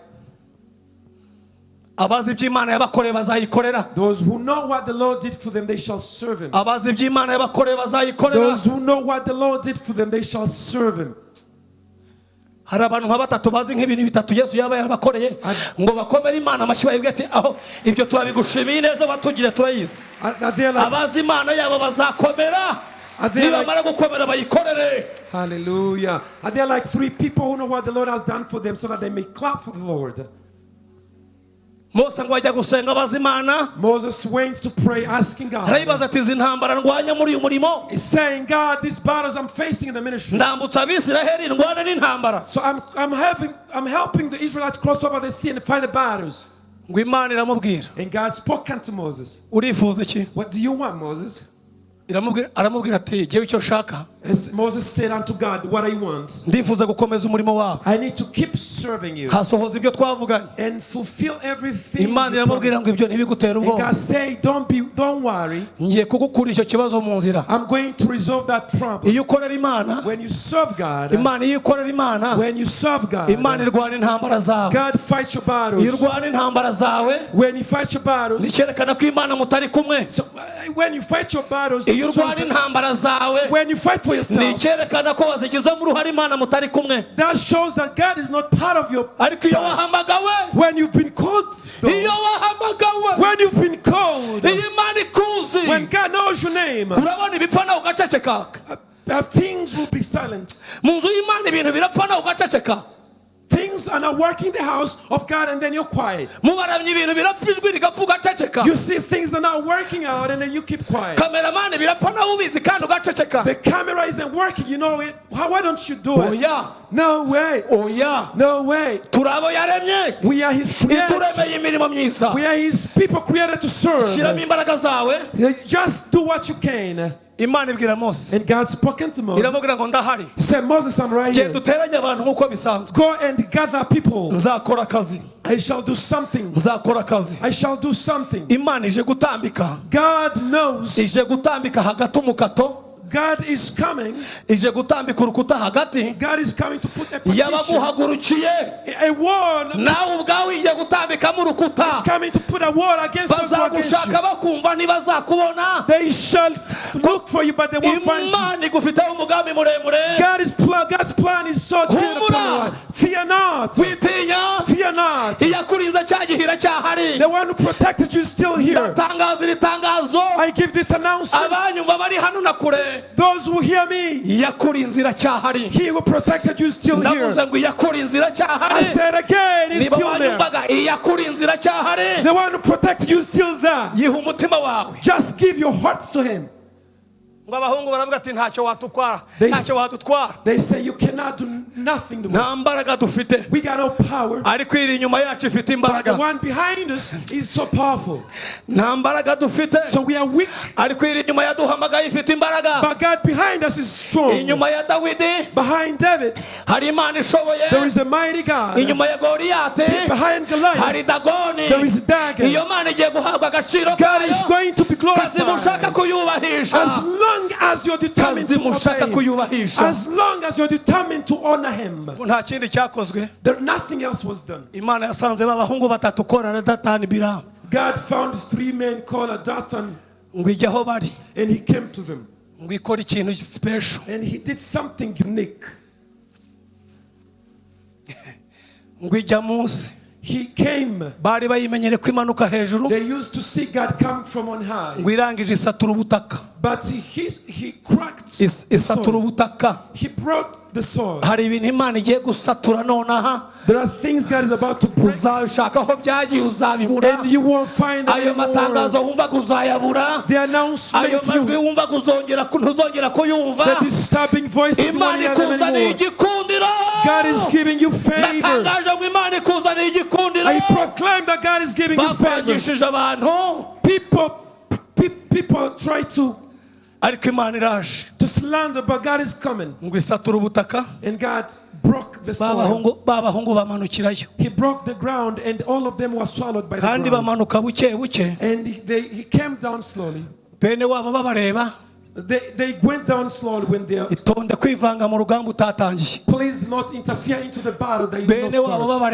Abazi iby'Imana yabakoreye bazayikorera. Those who know what the Lord did for them, they shall serve him. Abazi iby'Imana yabakoreye bazayikorera. Those who know what the Lord did for them, they shall serve him. Hari abantu nka batatu bazi nk'ibintu bitatu Yesu yaba yarabakoreye ngo bakomere Imana amashyi bayibwire ati aho ibyo turabigushimiye neza watugiriye turayizi. Are they like, Abazi Imana yabo bazakomera. Are they like, Nibamara gukomera bayikorere. Hallelujah. Are there like three people who know what the Lord has done for them so that they may clap for the Lord? Mose ngo ajya gusenga abaza Imana. Moses went to pray asking God. Arayibaza ati izi ntambara ndwanya muri uyu murimo, He's saying, God, these battles I'm facing in the ministry. Ndambutsa Abisiraheli ndwana n'intambara. So I'm helping the Israelites cross over the sea and fight the battles. Ngo Imana iramubwira, And God spoke unto Moses. Urifuza iki? What do you want, Moses? Iramubwira, aramubwira ati, jyewe icyo nshaka, As Moses said unto God, what I want, ndifuza gukomeza umurimo wawe, I need to keep serving you hasohoza ibyo twavuganye. And fulfill everything Imana you iramubwira ngo, promised. ibyo ntibigutere And ubwoba, God said, don't worry. Ngiye kugukura icyo kibazo mu nzira. I'm going to resolve that problem. Iyo ukorera Imana, When you serve God, Imana, iyo ukorera Imana, when you serve God, Imana irwana intambara zawe. God fights your Iyo battles. urwana intambara zawe, When you fight your battles, nicyerekana ko Imana mutari kumwe. So when you fight your battles, Iyo urwana intambara zawe, when you fight for yourself, nicyerekana ko wazigizemo uruhare, Imana mutari kumwe. That shows that God is not part of your. Ariko iyo wahamagawe, When you've been called, though, iyo wahamagawe, when you've been called, iyo Imana ikuzi, when God knows your name, urabona ibipfa nawe ugaceceka. Things will be silent. Mu nzu y'Imana ibintu birapfa nawe ugaceceka. Things are not working in the house of God, and then you're quiet. Mu baramyi ibintu birapfa, ijwi rigapfa, ugaceceka. You see things are not working out, and then you keep quiet. Cameraman birapfa nawe ubizi kandi ugaceceka. The camera isn't working, you know it. Why don't you do it? Oya. No way. Oya. No way. Turi abo yaremye, We are His creators. ituremeye imirimo myiza. We are His people created to serve. Shyiramo imbaraga zawe. Just do what you can. Imana ibwira Mose, And God spoke unto Moses. iramubwira ngo, ndahari. He said, Moses, I'm right here. Genda uteranye abantu nk'uko bisanzwe. Go and gather people. Nzakora akazi. I shall do something. Nzakora akazi. I shall do something. Imana ije gutambika, God knows. ije gutambika hagati umukato, God is coming. Ije gutambika urukuta hagati God is coming to put a partition. y'abaguhagurukiye. A wall Nawe ubwawe igiye gutambikamo urukuta. Is coming to put a wall against those who are against Bazagushaka you. bakumva ntibazakubona. They shall look for you, but they won't find you. Imana igufiteho umugambi muremure. God's plan is so great upon your life. Fear not. Witinya. Fear not. Iyakurinze cya gihe iracyahari. The one who protected you is still here. Ndatangaza iri tangazo. I give this announcement. Abanyumva bari hano na kure, Those who hear me, iyakurinze iracyahari. He who protected you is still here. Ndavuze ngo iyakurinze I iracyahari. said again, he's Niba still there. wanyumvaga, iyakurinze iracyahari. The one who protected you is still there. Yiha umutima wawe. Just give your heart to him. Ngo abahungu baravuga ati, ntacyo watutwara, ntacyo wadutwara. They say you cannot do nothing to us. Nta mbaraga dufite. We got no power. Ariko iri inyuma yacu ifite The imbaraga. One behind us is so powerful. Nta mbaraga dufite, So we are weak, ariko iri inyuma yaduhamagaye ifite imbaraga. But God behind us is strong. Inyuma ya Dawidi Behind David, hari Imana ishoboye. There is a mighty God. Inyuma ya Goliyate Behind Goliath, hari Dagoni. There is Dagon. Iyo Mana igiye guhabwa agaciro God is kayo. going to be Kazi mushaka glorified. kuyubahisha. As long as you're determined Kazi to mushaka obey, kuyubahisha. as long as you're determined to honor Him, Nta kindi cyakozwe. There nothing else was done. Imana yasanze b'abahungu batatu, Kora na Datani, Biramu, God found three men called Dathan, ngo ijye aho bari, and He came to them, ngo ikore ikintu special, and He did something unique. Ngo ijya munsi. He came. Bari bayimenyere ko imanuka hejuru. They used to see God come from on high, Ngo irangije isatura ubutaka. But he cracked the Isatura soil. Ubutaka. He broke the soil. Hari ibintu Imana igiye gusatura nonaha. There are things God is about to break, Uzabishaka aho byagiye uzabibura. And you won't find them Ayo anymore. matangazo wumvaga uzayabura. The Ayo announcement majwi you, wumvaga uzongera ntuzongera kuyumva. The disturbing voices, you won't Imana hear them ikuzaniye anymore. igikundiro. God is giving you favor. Ndatangaje ngo Imana ikuzaniye igikundiro. I proclaim that God is giving you favor. Bakwangishije abantu, People try to ariko Imana iraje, slander, but God is coming. Ngo isature ubutaka. And God broke the Ba soil. bahungu ba bahungu bamanukirayo. He broke the ground, and all of them were swallowed by the Kandi ground. bamanuka buke buke. And he came down slowly. Bene wabo babareba. They went down slowly when they are. Itonde kwivanga mu rugamba utatangiye. Please do not interfere into the battle that you did not Bene wabo start.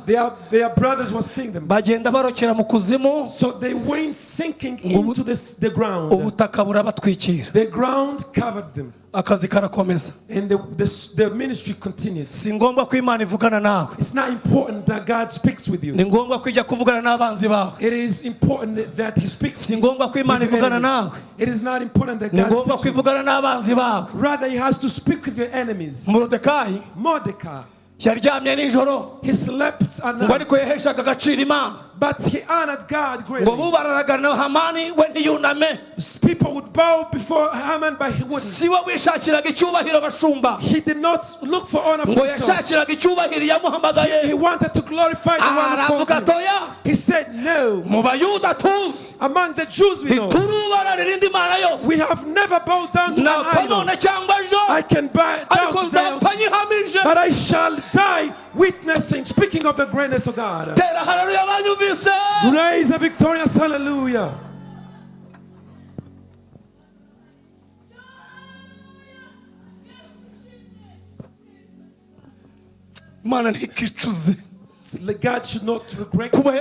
babareba, Their brothers were seeing them. bagenda barokera mu kuzimu. So they went sinking into the ground. Ubutaka burabatwikira. The ground covered them. Akazi karakomeza. And the ministry continues. Si ngombwa ko Imana ivugana nawe. It's not important that God speaks with you. Ni ngombwa ko ijya kuvugana n'abanzi bawe. It is important that He speaks Si ngombwa ko Imana with your ivugana enemies. nawe. It is not important that Ni God ngombwa speaks ko with you. ivugana n'abanzi bawe. Rather, He has to speak with your enemies. Morodekayi Mordecai, Yaryamye nijoro. He slept at Ngo night, ariko yaheshaga agaciro Imana. But he honored God Ngo greatly. bubararaga na Hamani, we ntiyuname. People would bow before Haman, but he wouldn't. Si we wishakiraga icyubahiro, bashumba. He did not look for honor Ngo for himself. yashakiraga icyubahiro yamuhamagaye. He wanted to glorify the one who Aravuga called him. ati oya. He said, "No." Mu Bayuda tuzi, Among the Jews we know, ntiturubararira indi mana yose. We have never bowed down to an Napfa idol. none cyangwa ejo, I can bow down ariko today, nzapfa nyihamije. but I shall die witnessing, speaking of the greatness of God. Tera haleluya banyumvise. Raise a victorious hallelujah. Imana ntikicuze. God should not regret Kuba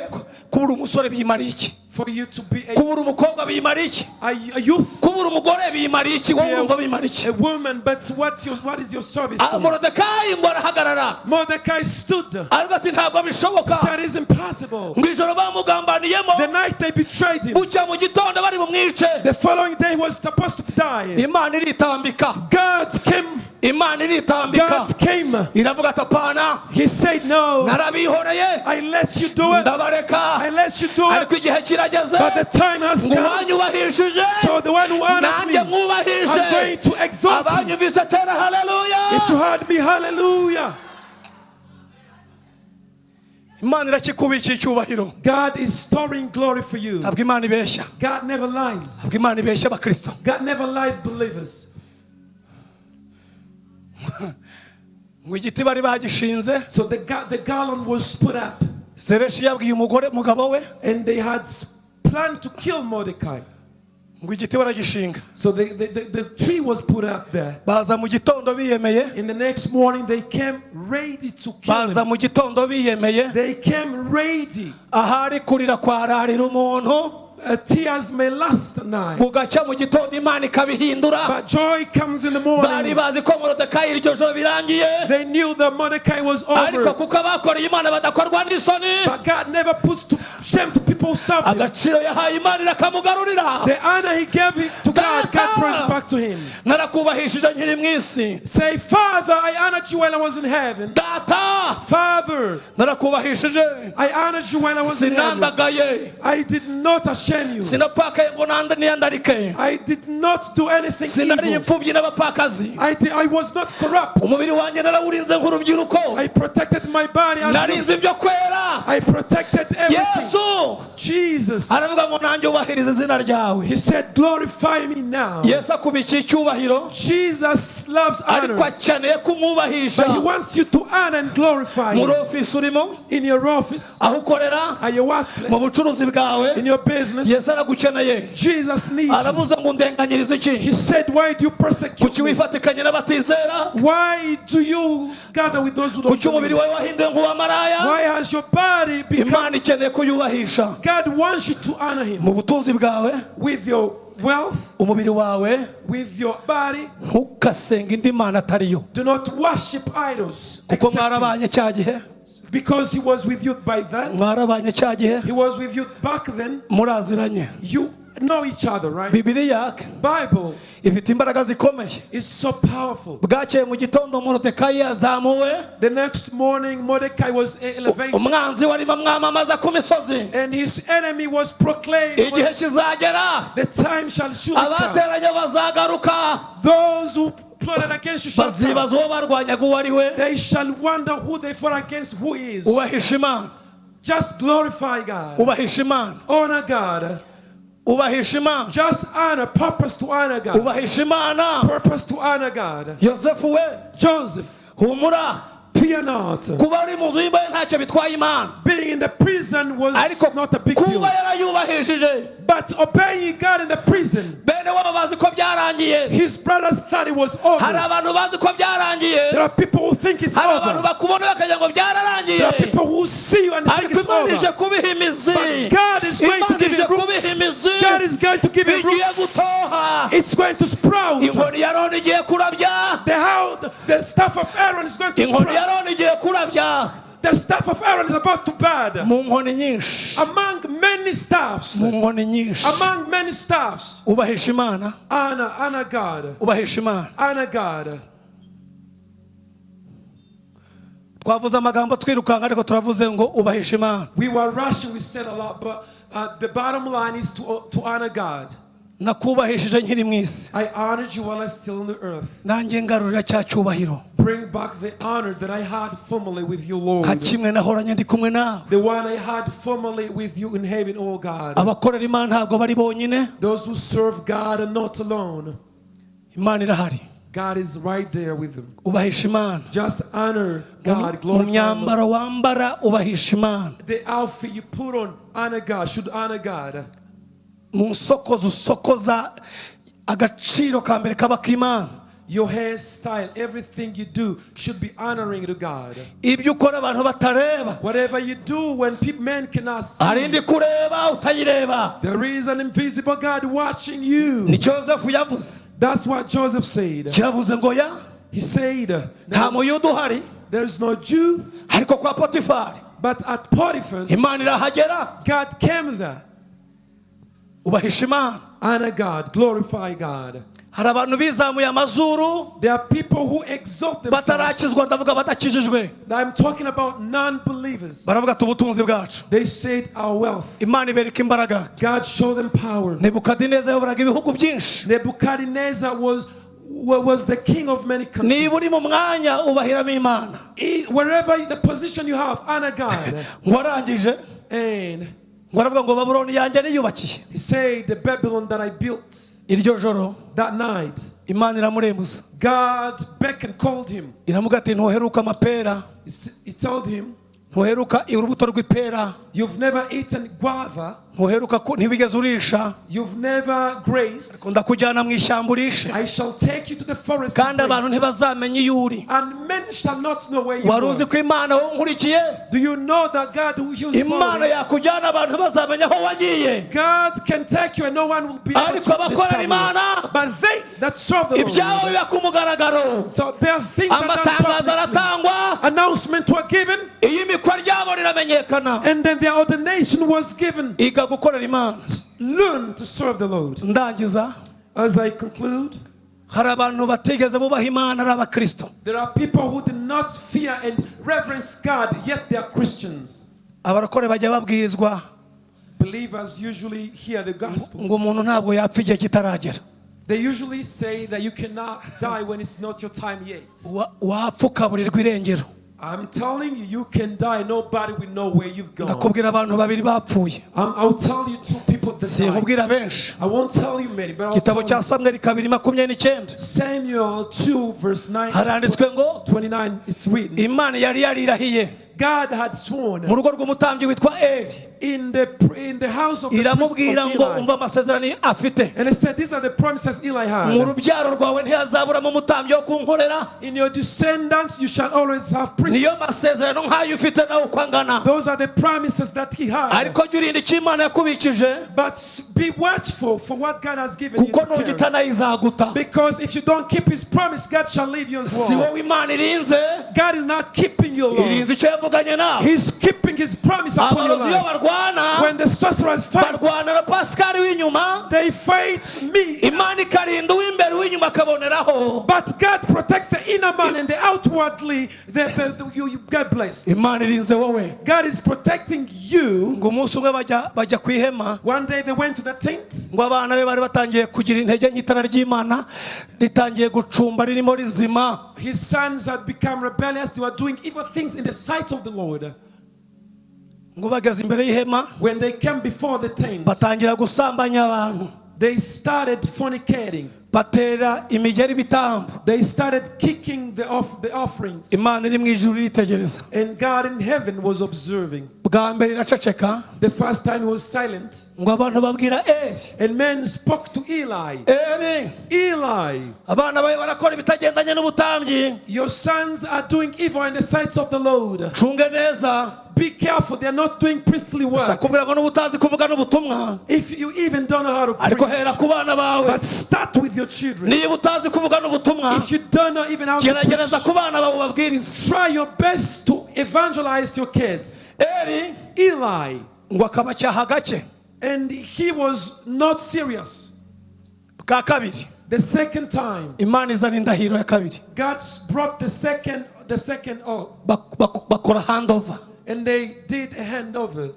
kubura umusore bimara iki? For you to be Kubura umukobwa bimara iki? a youth, Kubura umugore bimara iki? Wowe urumva bimara iki? a woman, but what is your service Ah, to him? Morodekayi ngo arahagarara. Mordecai stood, Aravuga ati ntabwo bishoboka. Said it's impossible. Ngo ijoro bamugambaniyemo, The night they betrayed him, bucya mu gitondo bari bumwice, the following day he was supposed to die. Imana iritambika. God came, Imana iritambika. God came. Iravuga ati apana. He said, "No, Narabihoreye, I let you do it. ndabareka, I let you do it. ariko igihe kirageze But the time has ngo come. uwanyubahishije, So the one who honored me, nanjye I'm mwubahishe." going to exalt him." Abanyumvise tera haleluya. If you heard me, hallelujah. Imana irakikubikiye icyubahiro. God is storing glory for you. Ntabwo Imana ibeshya. God never lies. Ntabwo Imana ibeshya abakristo. God never lies, believers. Ngo igiti bari bagishinze. So the garland was put up, Zereshi yabwiye umugore mugabo we and they had planned to kill Mordecai. Ngo igiti baragishinga. So the tree was put up there. Baza mu gitondo biyemeye. In the next morning, they came ready to kill Baza him. Mu gitondo biyemeye. They came ready. Ahari kurira kwararira umuntu, Tears may last a night, bugacya mu gitondo Imana ikabihindura. But joy comes in the Bari morning. bazi ko Morodekayi iryo joro birangiye, They knew that Mordecai was ariko over. kuko abakoreye Imana badakorwa n'isoni, But God never puts to shame to people who serve him. Agaciro yahaye Imana irakamugarurira. The honor he gave it to God, God brought it back to him. Narakubahishije nkiri mu isi. Say, "Father, I honored you while I was in heaven." Data, "Father, narakubahishije. I honored you while I was in heaven. Sinandagaye. I did not shame you. Sinapfakaye ngo nande niyandarike. I did not do anything Sinariye evil. Imfubyi n'abapfakazi. I was not corrupt. Umubiri wanjye narawurinze nk'urubyiruko. I protected my body as Narinze ibyo kwera. I protected everything." Yesu Jesus, aravuga ngo nanjye ubahiriza izina ryawe. he said, "Glorify me now." Yesu akubikiye icyubahiro, Jesus loves ariko honor, akeneye kumwubahisha. But he wants you to honor and glorify Muri him ofisi urimo, in your office, aho ukorera, at your mu workplace, bucuruzi bwawe, in your business. Yesu aragukeneye. Jesus needs you. Aravuze ngo undenganyirize iki? He said, "Why do you persecute Kuki me? wifatikanye n'abatizera? Why do you gather with those who don't Kuki umubiri believe? wawe wahinduwe nk'uwamaraya? Why has your body become?" Imana ikeneye kuyubahisha. God wants you to honor him Mu butunzi bwawe, with your wealth, umubiri wawe, with your body. Ntugasenge indi mana atariyo. Do not worship idols Kuko except him. mwarabanye cya gihe. Because he was with you by then. Mwarabanye cya gihe. He was with you back then. Muraziranye. You know each other, right? Bibiliya Bible ifite imbaraga zikomeye. Is so powerful. Bwakeye mu gitondo Morodekayi yazamuwe. The next morning, Mordecai was elevated, Umwanzi warimo amwamamaza ku misozi. And his enemy was proclaimed. Igihe kizagera, The time shall surely come. abateranye bazagaruka, Those who plotted against you shall come. bazibaza uwo barwanyaga uwo ari we. They shall wonder who they fought against, who is. Ubahisha Imana. Just glorify God. Ubahisha Imana. Honor God. Ubahisha Imana. Just honor, purpose to honor God. Ubahisha Imana. Purpose to honor God. Yosefu we, Joseph, humura. Fear not. Kuba uri mu nzu y'imbohe ntacyo bitwaye Imana. Being in the prison was Ariko not a big deal. Kuba yarayubahishije, But obeying God in the prison, bene wabo bazi ko byarangiye. His brothers thought it was over. Hari abantu bazi ko byarangiye. There are people who think it's Hari abantu over. bakubona bakagira ngo byararangiye. There are people who see you and think Ariko it's Imana ije over. kubiha imizi. But God is going to Imana give ije it kubiha roots. imizi. God is going to give it Bigiye roots. gutoha. It's going to sprout. Inkoni ya Aroni igiye kurabya. The staff of Aaron is going to Inkoni ya sprout. Aroni igiye kurabya. The staff of Aaron is about to bud. Mu nkoni nyinshi. Among many staffs, Mu nkoni nyinshi. Among many staffs, Ubahisha Imana. Honor, honor God, Ubahisha Imana. Honor God. Twavuze amagambo twirukanka, ariko turavuze ngo ubahisha Imana. We were rushing, we said a lot, but the bottom line is to honor God. Nakubahishije nkiri mu isi. I honored you while I was still on the earth. Nanjye ngarurira cya cyubahiro. Bring back the honor that I had formerly with you, Lord. Nka kimwe nahoranye ndi kumwe nawe. The one I had formerly with you in heaven, oh God. Abakorera Imana ntabwo bari bonyine. Those who serve God are not alone. Imana irahari. God is right there with them. Ubahisha Imana. Just honor God, Mu glorify God. myambaro wambara, ubahisha Imana. The outfit you put on, honor God, should honor God. Mu nsokozo usokoza, agaciro ka mbere kaba k'Imana. Your hairstyle, everything you do should be honoring to God. Ibyo ukora abantu batareba, Whatever you do when people, men cannot hari see, indi kureba utayireba. there is an invisible God watching you. Nicyo Yosefu yavuze. That's what Joseph said. Kiravuze ngo ya He said, nta Muyuda uhari, there is no Jew, ariko kwa Potifari but at Potiphar's, Imana irahagera. God came there. Ubahisha Imana. Honor God, glorify God. Hari abantu bizamuye amazuru There are people who exalt themselves. batarakizwa, ndavuga badakijijwe. I'm talking about non believers. Baravuga ati ubutunzi bwacu. They said, "Our wealth." Imana ibereka imbaraga. God showed them power. Nebukadineza yayoboraga ibihugu byinshi. Nebuchadnezzar was the king of many countries. Niba uri mu mwanya, ubahiramo Imana. Wherever the position you have, honor God. Ngo arangije And ngo aravuga ngo Babuloni yanjye niyubakiye. he said, "The Babylon that I built." Iryo joro That night, Imana iramurembuza. God beckoned, called him. Iramuga ati ntuheruka amapera, He told him, ntuheruka urubuto rw'ipera, "You've never eaten guava, ntuheruka ku- ntiwigeze urisha, you've never grazed. ndakujyana mu ishyamba urishe, I shall take you to the forest to kandi abantu graze, ntibazamenya iyo uri. And men shall not know where you Wari uzi are." ko Imana wowe nkurikiye, Do you know that God who you Imana following, yakujyana abantu ntibazamenya aho wagiye? God can take you and no one will be able Ariko to abakorera discover you. Imana, But they that serve the ibyabo Lord, biba ku mugaragaro. so there are things that are done Amatangazo publicly. aratangwa, Announcement were given, iyimikwa ryabo riramenyekana. And then their ordination was given. Iga gukorera Imana. Learn to serve the Lord. Ndangiza, As I conclude, hari abantu batigeze bubaha Imana ari abakristo. There are people who do not fear and reverence God, yet they are Christians. Abarokore bajya babwirizwa Believers usually hear the gospel. ngo umuntu ntabwo yapfa igihe kitaragera. They usually say that you cannot die when it's not your time yet. Wa- wapfa ukaburirwa irengero. I'm telling you, you can die. Nobody will know where you've gone. Ndakubwira abantu babiri bapfuye. I'll tell you two people that died. Sinkubwira benshi. I won't tell you many, but I'll Igitabo tell cya you. Samweli 2:29, Samuel 2, verse 9, haranditswe ngo 29, it's written. Imana yari yarirahiye God had sworn mu rugo rw'umutambyi witwa Eli, in the house of the priest of iramubwira ngo Eli. umva amasezerano afite, And it said, "These are the promises Eli mu had. rubyaro rwawe ntihazaburamo umutambyi wo kunkorera. In your descendants, you shall always have Niyo priests." masezerano nk'ayo ufite nawe uko angana. Those are the promises that he had. Ariko jya urinda icyo Imana yakubikije, But be watchful for what God has given you kuko to carry. nugita nayo izaguta. Because if you don't keep his promise, God shall leave you as Si well. wowe Imana irinze, God is not keeping you alone. irinze icyo yavuganye nawe. He's keeping his promise upon your Abarozi iyo life. barwana, When the sorcerers fight, barwana na Pascal w'inyuma, they fight me. Imana ikarinda uw'imbere, uw'inyuma akaboneraho. But God protects the inner man and the outwardly, you get blessed. Imana irinze wowe. God is protecting you. Ngo umunsi umwe bajya bajya ku ihema. One day they went to the tent. Ngo abana be bari batangiye kugira intege nke, itara ry'Imana ritangiye gucumba, ririmo rizima. His sons had become rebellious. They were doing evil things in the sight of the Lord. Ngo bageze imbere y'ihema, When they came before the tent, batangira gusambanya abantu, they started fornicating. Batera imigeri ibitambo. They started kicking the offerings. Imana iri mu ijuru iritegereza. And God in heaven was observing. Bwa mbere iraceceka. The first time he was silent. Ngo abantu babwira Eli, And men spoke to Eli. Eli, "Eli, abana bawe barakora ibitagendanye n'ubutambyi. your sons are doing evil in the sight of the Lord. Cunge neza. Be careful, they are not doing priestly work." Kubwira ngo n'uba utazi kuvuga n'ubutumwa, If you even don't know how to ariko preach, hera ku bana bawe. but start with your children. Niba utazi kuvuga n'ubutumwa, If you don't know even how to gerageza preach, ku bana bawe ubabwirize. Try your best to evangelize your kids. Eli Eli, ngo akabacyaha gake. And he was not serious. Bwa kabiri, The second time, Imana izana indahiro ya kabiri. God brought the second the second ox. Bakora handover. And they did a handover.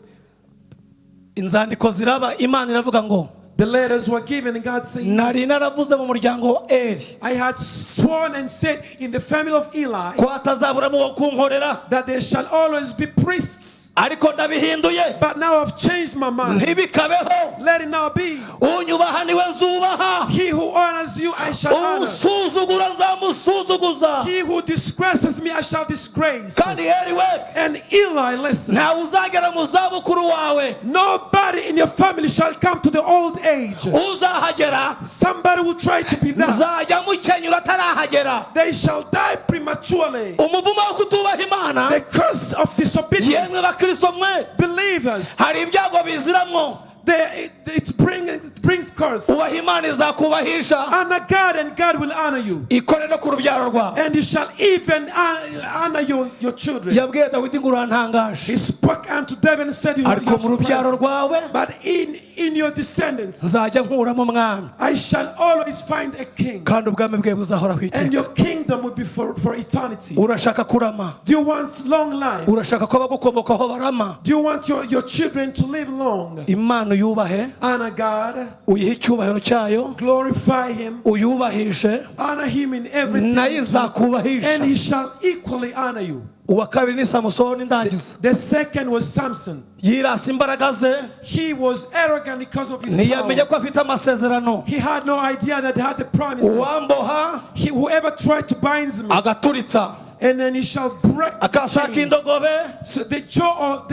Inzandiko ziraba, Imana iravuga ngo The letters were given, and God said, nari naravuze mu muryango wa Eli I had sworn and said in the family of Eli ko hatazaburamo uwo kunkorera, that there shall always be priests. Ariko ndabihinduye. But now I've changed my mind. Ntibikabeho. Let it now be. Unyubaha niwe nzubaha. He who honors you, I shall honor. Unsuzugura nzamusuzuguza. He who disgraces me, I shall disgrace. Kandi Eli we, And Eli, listen. Ntawe uzagera mu zabukuru wawe. Nobody in your family shall come to the old age. Uzahagera, Somebody will try to be there. nzajya mukenyura atarahagera. They shall die prematurely. Umuvumo wo kutubaha Imana. The curse of disobedience. Yemwe bakristo mwe, Believers, hari ibyago biziramwo. it brings curse. Ubaha Imana izakubahisha. Honor God and God will honor you. Ikore no ku rubyaro rwawe. And you shall even honor your children. Yabwiye Dawidi ngo urantangaje, He spoke unto David and said, You have ariko mu rubyaro surprised me. Rwawe But in your descendants, nzajya nkuramo umwami, I shall always find a king. Kandi ubwami bwe buzahoraho And iteka. your kingdom will be for eternity. Urashaka kurama? Do you want long life? Urashaka ko abagukomokaho barama? Do you want your children to live long? Imana uyubahe. Honor God, Uyihe icyubahiro cyayo. Glorify Him, Uyubahishe. Honor Him in everything, Nayo izakubahisha. And He shall equally honor you. Uwa kabiri ni Samusoni, ndangiza. The second was Samson. Yirasa imbaraga ze. He was arrogant because of his Ntiyamenye power. Ko afite amasezerano. He had no idea that he had the promises. Uwamboha Whoever tried to bind me, agaturitsa, and then he shall break the akasaka chains. Indogobe, So the jaw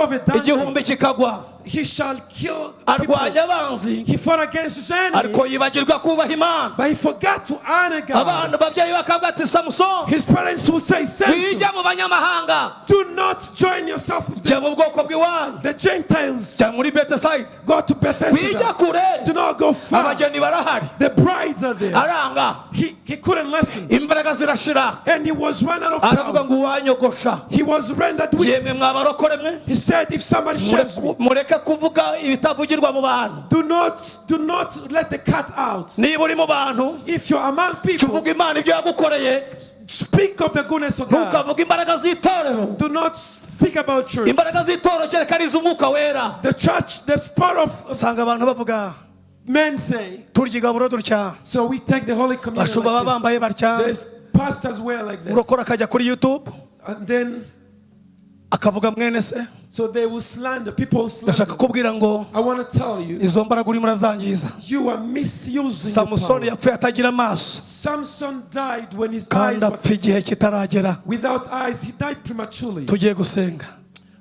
of a donkey, igihumbi kikagwa. He shall kill people. Arwanya abanzi, He fought against his enemy, ariko yibagirwa kubaha Imana. But he forgot to honor God. Abantu babyeyi bakavuga ati Samusoni, His parents will say, Samson, wijya mu banyamahanga, do not join yourself with jya mu bwoko bw'iwanyu, the Gentiles. Jya muri Betesayida, Go to wijya Bethesda. Kure, Do not go far. Abageni barahari. The brides are there. Aranga. He couldn't listen. Imbaraga zirashira. And he was run out of Aravuga power. ngo uwanyogosha. He was rendered weak. Yemwe mwabarokore mwe, He said, if somebody shaves me, mureke kuvuga ibitavugirwa mu bantu. do not let the cat out. Niba uri mu bantu, If you're among people, uvuga Imana ibyo yagukoreye. Speak of the goodness of God. Ntukavuge imbaraga z'itorero. Do not speak about church. Imbaraga z'itorero kereka ari iz'umwuka wera. The church, the part of Usanga abantu bavuga, men say, turya igaburo dutya, so we take the Holy Communion bashumba baba like bambaye batya. this. The pastors wear like this. Urokora akajya kuri YouTube And then, akavuga mwene se. So they will slander. People will slander. Ndashaka kubwira ngo I want to tell you, izo mbaraga urimo urazangiza. You are misusing your Samusoni power. yapfuye atagira amaso, Samson died when his kandi eyes were apfa igihe kitaragera. Without eyes. He died prematurely. Tugiye gusenga.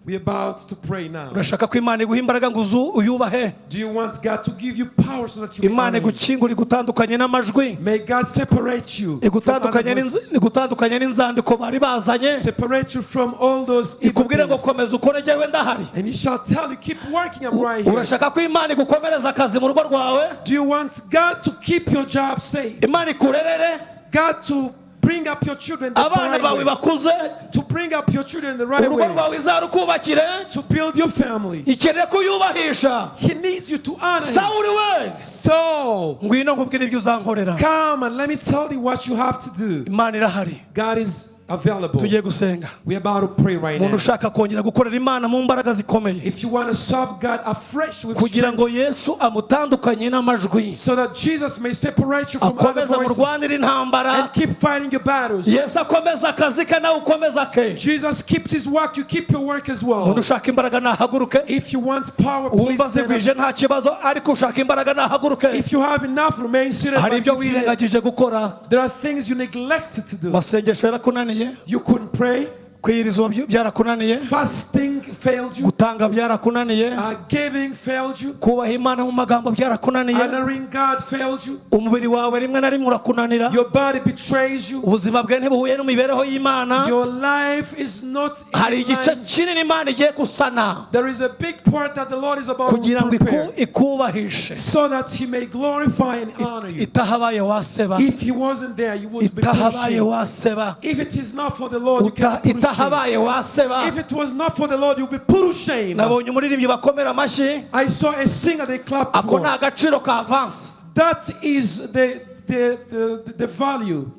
We're about to pray now. Urashaka ko Imana iguha imbaraga ngo uzu uyubahe? Do you want God to give you power so that you may Imana honor Him? igukingura igutandukanye n'amajwi, May God separate you from other igutandukanye voices. Igutandukanye n'inzandiko bari bazanye, Separate you from all those evil ikubwire ngo things. komeza ukore jyewe ndahari. And He shall tell you, keep working, I'm right here. Urashaka ko Imana igukomereza akazi mu rugo rwawe? Do you want God to keep your job safe? Imana ikurerere, God to bring up your children the abana right bawe way. bakuze, To bring up your children the right urugo way. rwawe izarukubakire. To build your family. Ikeneye kuyubahisha. He needs you to honor Him. Sawuli we, So, ngwino nkubwire ibyo uzankorera. Come and let me tell you what you have to do. Imana irahari. God is available. Tugiye gusenga. We're about to pray right Umuntu now. ushaka kongera gukorera Imana mu mbaraga zikomeye, If you want to serve God afresh with kugira ngo strength, Yesu amutandukanye n'amajwi, so that Jesus may separate you from other akomeze voices amurwanire intambara, and keep fighting your battles. Yesu akomeze akazi ke nawe ukomeze ake. Jesus keeps his work, you keep your work as well. Umuntu ushaka imbaraga nahaguruke. If you want power, please Wumva stand up. zigwije nta kibazo, ariko ushaka imbaraga nahaguruke. If you have enough, remain seated. Hari But ibyo if you- wirengagije gukora. There are things you neglected to do. Amasengesho yarakunaniye. You couldn't pray. Kwiyiriza byarakunaniye. Fasting failed you. Gutanga byarakunaniye. Giving failed you. Kubaha Imana mu magambo byarakunaniye. Honoring God failed you. Umubiri wawe rimwe na rimwe urakunanira. Your body betrays you. Ubuzima bwe ntibuhuye n'imibereho y'Imana. Your life is not in Hari igice line. Kinini Imana igiye gusana, There is a big part that the Lord is about kugira to ngo prepare ikubahishe. So that He may glorify and honor you. Itahabaye waseba. If He wasn't there, you would be put to Itahabaye shame. waseba. If it is not for the Lord, you can be put to shame. Itahabaye waseba. If it was not for the Lord, you'll be put to shame. Nabonye umuririmbyi bakomera amashyi. I saw a singer they clapped Ako for. ni agaciro ka avance. That is the value.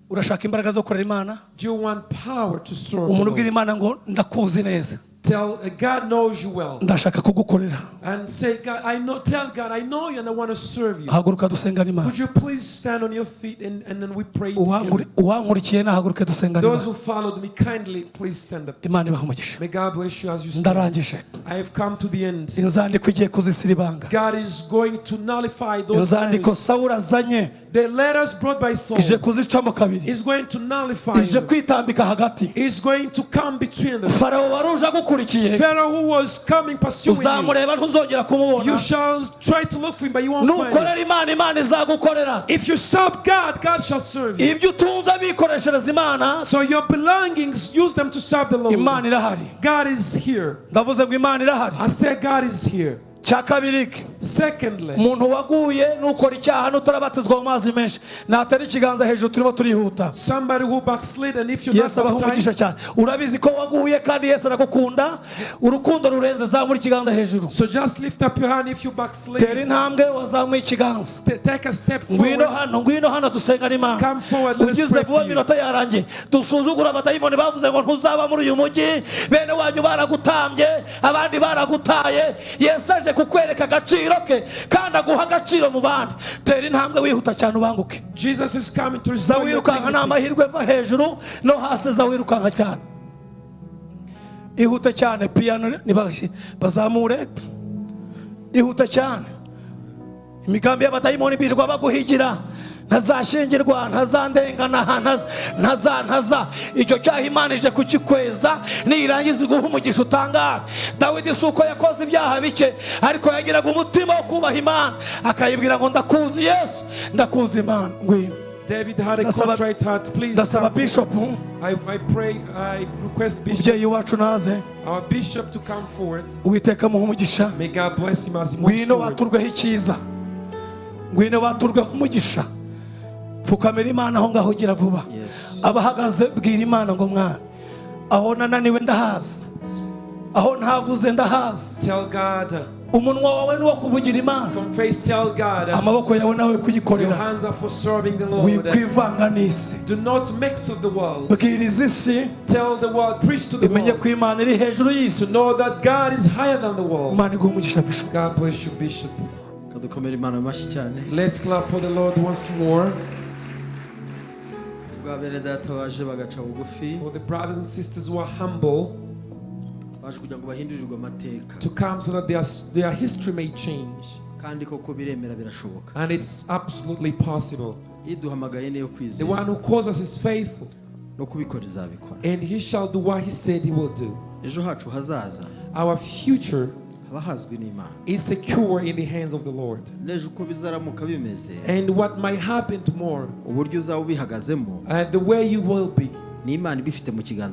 Urashaka imbaraga zo gukorera Imana? Do you want power to serve the Umuntu ubwira Lord? Imana ngo ndakuzi neza. Tell God knows you well. Ndashaka kugukorera. And say, "God, I know," tell God, "I know you and I want to serve you." Haguruka dusengane Imana. Would you please stand on your feet and then we pray together? Uwankurikiye nahaguruke dusengane Those Imana. who followed me, kindly please stand up. Imana ibaha umugisha. May God bless you as you stand. Ndarangije. I have come to the end. Inzandiko igiye kuzisiribanga. God is going to nullify those Inzandiko letters. Sawuli azanye The letters brought by Saul ije kuzicamo kabiri. is going to nullify Ije them. kwitambika hagati. Is going to come between them. Farawo wari uje agukurikiye Pharaoh who was coming pursuing you, uzamureba ntuzongera kumubona. you shall try to look for him, but you won't find him. Nukorera Imana, Imana izagukorera. If you serve God, God shall serve you. Ibyo utunze bikoreshereza Imana. So your belongings, use them to serve the Lord. Imana irahari. God is here. Ndavuze ngo Imana irahari. I said God is here. Cya kabiri, Secondly, umuntu waguye nukora icyaha nutarabatizwa mu mazi menshi natera ikiganza hejuru, turimo turihuta. Somebody who backslid, and if you're not Yesu abaha umugisha baptized, cyane. Urabizi ko waguye kandi Yesu aragukunda urukundo rurenze, zamura ikiganza hejuru. So just lift up your hand if you Tera backslid. intambwe wazamuye ikiganza. Take a step Ngwino forward. hano, ngwino hano dusengane Imana. Come forward, let us Ugize pray vuba for you. iminota yarangiye. Dusuzugura abadayimoni bavuze ngo ntuzaba muri uyu mujyi, bene wanyu baragutambye, abandi baragutaye. Yesu aje kukwereka agaciro ke kandi aguha agaciro mu bandi. Tera intambwe wihuta cyane ubanguke. Jesus is coming to Za restore your wirukanka ni dignity. amahirwe va hejuru no hasi, za wirukanka cyane, ihute cyane. Piyano bazamure, ihute cyane. Imigambi y'abadayimoni birirwa baguhigira, ntazashyingirwa, ntazandengana, ntaza ntaza. Icyo cyaha Imana ije kukikweza, nirangiza iguha umugisha utangara. Dawidi si uko yakoze ibyaha bike, ariko yagiraga umutima wo kubaha Imana akayibwira ngo ndakuzi Yesu, ndakuzi Imana, ngwino. David had a contrite heart. Please Ndasaba come. Bishop I pray, I request Bishop, umubyeyi wacu naze. Our bishop to come forward. Uwiteka amuhe umugisha. May God bless him as he moves Ngwino forward. waturweho icyiza, ngwino waturweho umugisha. Pfukamira Imana aho ngaho, ugira vuba. Abahagaze bwira Imana ngo mwana, aho nananiwe ndahazi, aho ntavuze ndahazi. Tell God, Umunwa wawe ni uwo kuvugira Imana. Confess, tell God, Amaboko yawe nawe your kuyikorera. Hands are for serving the Lord. Wikwivanga n'isi. Do not mix with the world. Bwiriza isi Tell the world, preach to the imenye world ko Imana iri hejuru to y'isi. Know that God is higher than the world. Imana iguhe umugisha, Bishop. God bless you, Bishop. Kadukomera Imana amashyi cyane. Let's clap for the Lord once more. Bwa bene data baje bagaca bugufi. For the brothers and sisters who are humble Baje kugira ngo bahindurirwe amateka. To come so that their history may change. Kandi koko biremera birashoboka. And it's absolutely possible. Iduhamagaye niyo The kwizera. One who calls us is faithful, No kubikora izabikora. And he shall do what he said he will do. Ejo hacu hazaza Our future haba hazwi n'Imana. Is secure in the hands of the Lord. N'ejo uko bizaramuka bimeze And what might happen tomorrow, uburyo uzaba ubihagazemo and the way you will be, ni Imana ibifite mu kiganza.